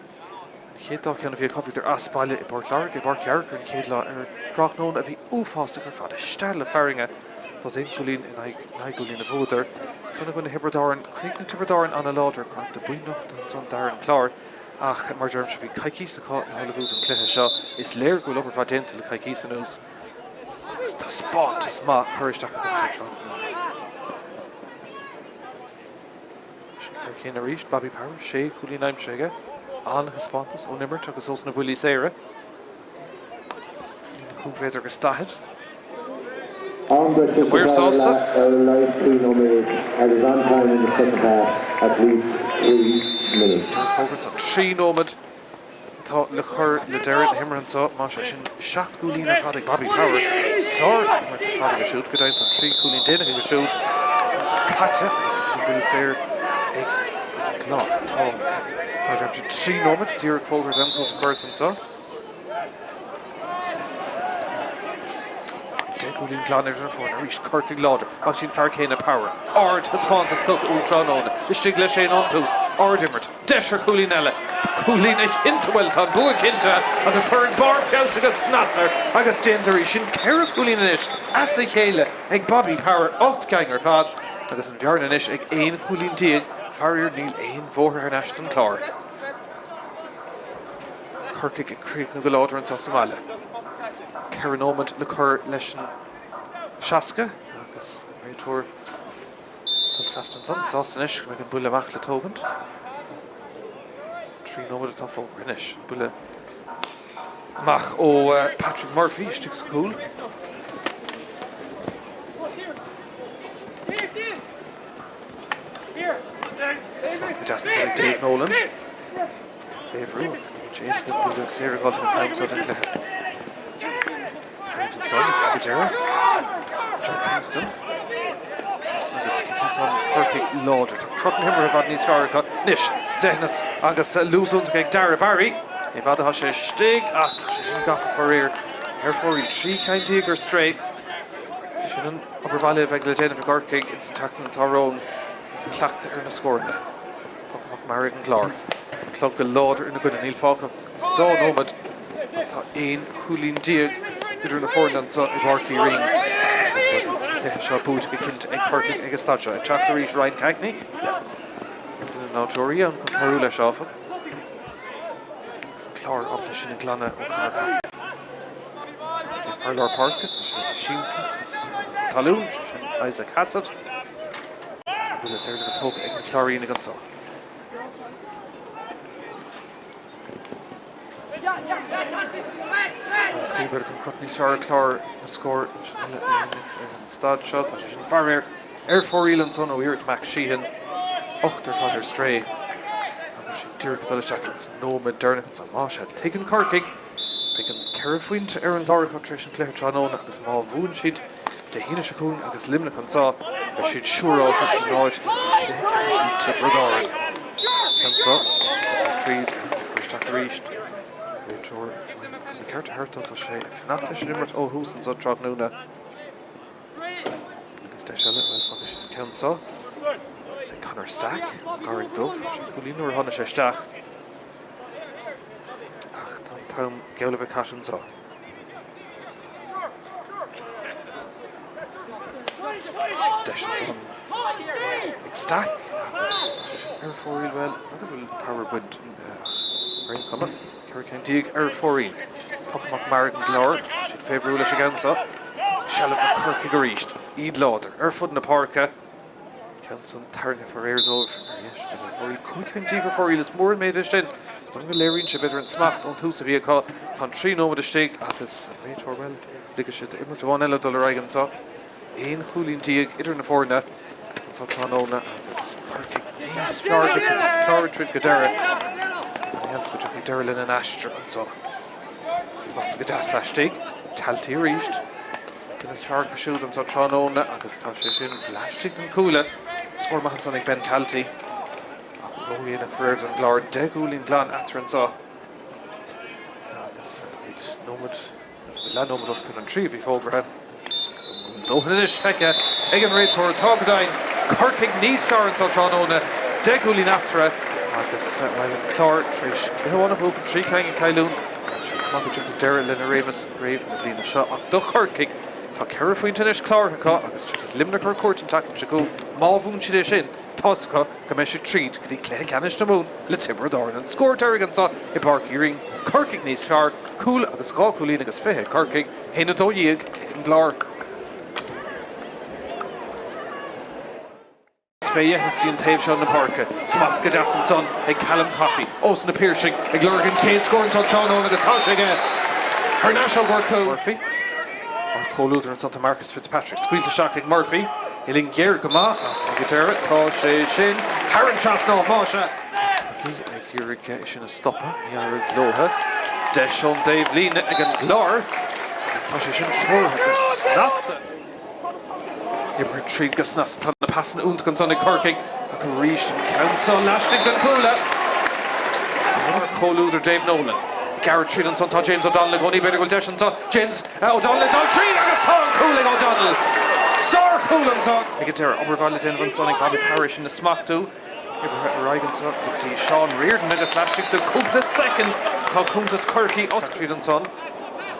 Speaker 1: chéad dá cheann a bhí acu, bhíodar as baile i bPort Láirge, i bPáirc Dhearg ar an chéad lá ar thráthnóna a bhí uafásach ar fad, ag stealladh fearthainne. Dosaen cúilín in aghaidh naoi gcúilín a bhuadar. Ansan i gcoinne Thiobraid Árann, chríochnaigh Tiobraid Árann an-láidir, gorta buí nochta ansan d'fhear an Chláir. Ach, mar a deirimse, bhí coicís acu le hullmhú don chluiche seo. Is léir go bhfuil obair mhaith déanta le coicís anuas agus taispeántas maith curtha isteach acu sa tráthnóna. Sin fear céanna arís, Bobby Power, sé chúilín aimsithe aige. An-thaispeántas ón imirt agus ós na buillí saora. Líne 5 mhéadar agus 40.
Speaker 3: Am breise sa
Speaker 1: Maor
Speaker 3: dara
Speaker 1: sásta.
Speaker 3: leath ar a laghad 3 nóiméad added on time in the second half at least 3 minutes.
Speaker 1: Deireadh fógra anso. 3 nóiméad atá le cur le deireadh na himeartha anso. Más ea, sin 7 gcúilín ar fad ag Bobby Power. Sár-imirt ar fad aige siúd. Go deimhin tá 3 chúilín déanach aige siúd. Anso caite agus an buille saor ag an gClár. Tá, mar a deirimse, 3 nóiméad díreach fógartha d'am cúitimh gortaithe anso. 10 gcúilín glan idir na foirne arís, Corcaigh láidir ach sin fear céanna Power. Ard-thaispeántas tugtha uaidh tráthnóna. Istigh leis é ón tús. Ard-imirt. Deis ar chúilín eile. Cúilín a chinnte, bhuel tá an bua cinnte ach a chuireann barr feabhais agus snas air agus déanta arís. Sin ceithre chúilín anois as a chéile ag Bobby Power, 8 gceann ar fad agus an bhearna anois ag 11 chúilín. Faraor níl aon bhóthar thar n-ais don Chlár. Corcaigh ag críochnú go láidir anseo sa mbaile. 4 nóiméad le cur leis an 60 agus an réiteoir dul trasna ansan. Sásta anois go mbeidh an buille amach le tógaint. 3 nóiméad atá fógartha anois. Buille amach ó Patrick Murphy istigh sa chúl. Smacht go deas ansan ag Dave Nolan. Fé bhrú ach níl sé éasca buille saor a dhul an t-am seo den chluiche. Tarraingt ansan go deireadh. Joe Kingston. Trasna agus cinnte ansan Corcaigh láidir. Tá crot na himeartha i bhfad níos fearr acu. Anois, deitheanas agus luas iontach ag Darragh Barry. Ní fada atá sé istigh ach tá sé sin gafa faraor ar fóraoil. 13 ceann ar strae. Sin an obair bhaile a bheidh le déanamh ag Corcaigh ins an tseachtain atá romhainn. Cleachtadh ar na scóranna. Poc amach mear ag an gClár. An clog go láidir ina gcoinne. Níl fágtha ach dá nóiméad ach tá 11 chúilín idir na foirne anseo i bPáirc Uí Rinn agus beidh an cluiche seo buaite go cinnte ag Corcaigh ag an staid seo. Ag teacht arís Ryan Cagney. Níl duine na nádúraí ann chun cabhrú leis áfach. Agus an Clár ábalta sin a ghlanadh ó Conor Coffey. Ar lár páirce tá sé sínte agus talún, sé sin Isaac Hassett. An buille saor le bheith tógtha ag na Cláirínigh anseo. Cúigear an crot níos fearr ar chlár na scór ar an staid seo. Tá sé sin faraor ar fóraoil ansan ó iarracht Max Sheehan. 8 ar fad ar strae. Agus sin díreach ag dul isteach ins an nóiméad deireanach ansan. Más ea, tuigeann Corcaigh. Beidh an 4 phointe ar an gclár acu tar éis an chluiche tráthnóna agus má bhuann siad Dé hAoine seo chugainn agus Luimneach anseo, beidh siad siúráilte den áit ins an chluiche ceannais le Tiobraid Árann. Ceann seo tríd cur isteach arís. Réiteoir chun na cearta a thabhairt dó, tá sé ag fanacht leis an imirt ó thús anseo tráthnóna. Agus deis eile, bhuel fágfaidh siad an ceann seo ag Conor Stack, an Carraig Dubh, fuair sé cúilín nuair a tháinig sé isteach. Ach tá an t-am geall le bheith caite anseo. Deis ansan ag Stack agus tá sé sin ar fóraoil, bhuel, n'fheadar an bhfuil Power ag baint ar aon chuma. 14 ceann ar fóraoil. Poc amach mear ag an gClár, tá siad fé bhrú leis an gceann seo. Seilbh le Corcaigh arís. Iad láidir ar fud na páirce. Ceann san tarraingthe faraor dóibh ar dheis agus ar fóraoil. 15 ceann ar fóraoil, is mór an méid é sin. Is dóigh go léiríonn sé b'fhéidir an smacht ón tús a bhí acu. Tá an 3 nóiméad istigh agus an réiteoir, bhuel, ligfidh sé d'imirt amháin eile dul ar aghaidh anseo. 11 chúilín idir na foirne anseo tráthnóna agus Corcaigh níos fearr go cinnte. Clár ag troid go deireadh. An seans go dtiocfaidh deireadh lena n-aistear anseo. Smacht go deas laistigh. Talty arís. Duine is fearr acu siúd anseo tráthnóna agus tá sé sin laistigh den chuaille. Scór maith ansan ag Ben Talty. Ach ródhéanach faraor don gClár. 10 gcúilín glan eatarthu anseo. Agus táimid nóiméad, táimid leath nóiméad os cionn an 3 a bhí fógartha. Agus an dóthain anois feicthe ag an réiteoir. Tá go deimhin Corcaigh níos fearr anseo tráthnóna. 10 gcúilín eatarthu agus, bhuel, an Clár tar éis cluiche amháin a bhuachan, 3 cinn a chailliúint. Seans maith go dtiocfaidh deireadh lena réimeas i gcraobh na bliana seo ach do Chorcaigh, tá 4 phointe anois cláraithe acu agus tiocfaidh Luimneach ar cuairt an tseachtain seo chugainn. Má bhuann siad é sin, Tá's acu go mbeidh siad tríd go dtí cluiche ceannais na Mumhan le Tiobraid Árann. An scór deiridh anseo i bPáirc Uí Rinn, Corcaigh níos fearr, cúl agus 2 chúilín agus 20 ag Corcaigh, 1-12 ag an gClár. Is fé dheich istigh an taobh seo na páirce. Smacht go deas ansan ag Callum Coffey ós na Piarsaigh ag lorg an chéad scór anso tráthnóna agus tá sé aige thar n-ais ó ghortú. Murphy mar chomhluadar ansan tá Marcus Fitzpatrick scaoilte isteach ag Murphy. Uillinn ghéar go maith ach ag an deireadh tá sé sin thar an trasnán. Más ea. Corcaigh ag iarraidh é sin a stopadh. Ní éireoidh leo. Deis ón dtaobhlíne ag an gClár agus tá sé sin treoraithe go snasta. Oibrithe tríd go snasta. Tá na pasanna iontach ansan ag Corcaigh ach arís an ceann seo laistigh den chuaille. Mar chomhluadar Dave Nolan. Gearradh tríd ansan tá James O'Donnell i gcónaí. B'fhéidir go bhfuil deis anso. James O'Donnell ag dul tríd agus tá an cúl ag O'Donnell. Sár-chúl ansan. Ag an deireadh, obair mhaith le déanamh ansan ag Bobby Power é sin a smachtú. Oibrithe ar aghaidh anso go dtí Seán Riordan agus laistigh de cúpla soicind tá cuntas Chorcaí oscailte tríd ansan.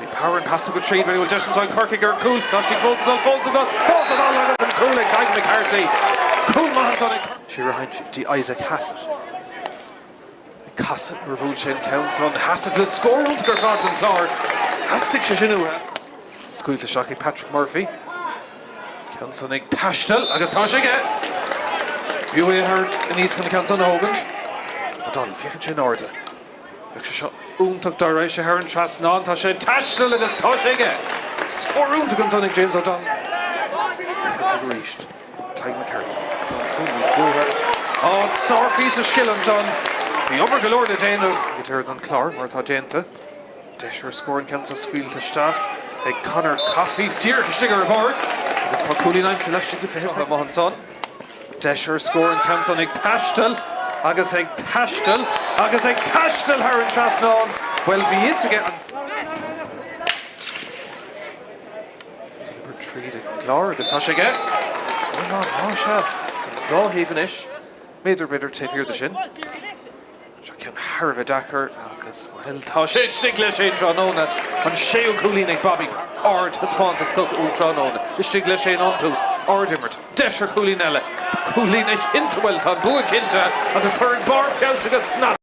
Speaker 1: Bhí Power an pas tugtha tríd, bhfuil deis anso ag Corcaigh ar chúl, tá siad fós ag dul, fós ag dul, fós ag dul agus an cúl ag Tadhg McCarthy. Cúl maith ansan ag Corcaigh. Siar a sheinnt dtí Isaac Hassett. Ag casadh nuair a bhuail sé an ceann san. Hassett le scór iontach ar fad don Chlár. Theastaigh sé sin uathu. Scaoilte isteach ag Patrick Murphy. Ceann san ag taisteal agus tá sé aige! B'fhiú é a thabhairt aníos chun an ceann san a thógaint. O'Donnell, féachann sé in airde. Bheadh sé seo iontach dá raibh sé thar an trasnán. Tá sé ag taisteal agus tá sé aige! Scór iontach ansan ag James O'Donnell. Corcaigh arís. Tadhg McCarthy. Cúl níos luaithe. Á, sárphíosa scil ansan! Bhí obair go leor le déanamh ag deireadh don Chlár, mar atá déanta. Deis ar scór an ceann seo scaoilte isteach ag Conor Coffey díreach istigh ar an bpáirc agus tá cúilín aimsithe laistigh de 20 soicind amuigh ansan. Deis ar scór an ceann san ag taisteal agus ag taisteal agus ag taisteal thar an trasnán. Bhuel, bhí fhios aige an. Is ag obair tríd ag an gClár agus tá sé aige. Scór maith, más ea. An dá thaobh anois. Méadar b'fhéidir taobh thiar de sin. Seo ceann thar a bheith deacair agus, bhuel, tá sé istigh leis fhéin tráthnóna. An séú cúilín ag Bobby. Ard-thaispeántas tugtha uaidh tráthnóna. Istigh leis fhéin ón tús. Ard-imirt. Deis ar chúilín eile. Cúilín a chinnte, bhuel, tá an bua cinnte ach a chuireann barr feabhais agus snas.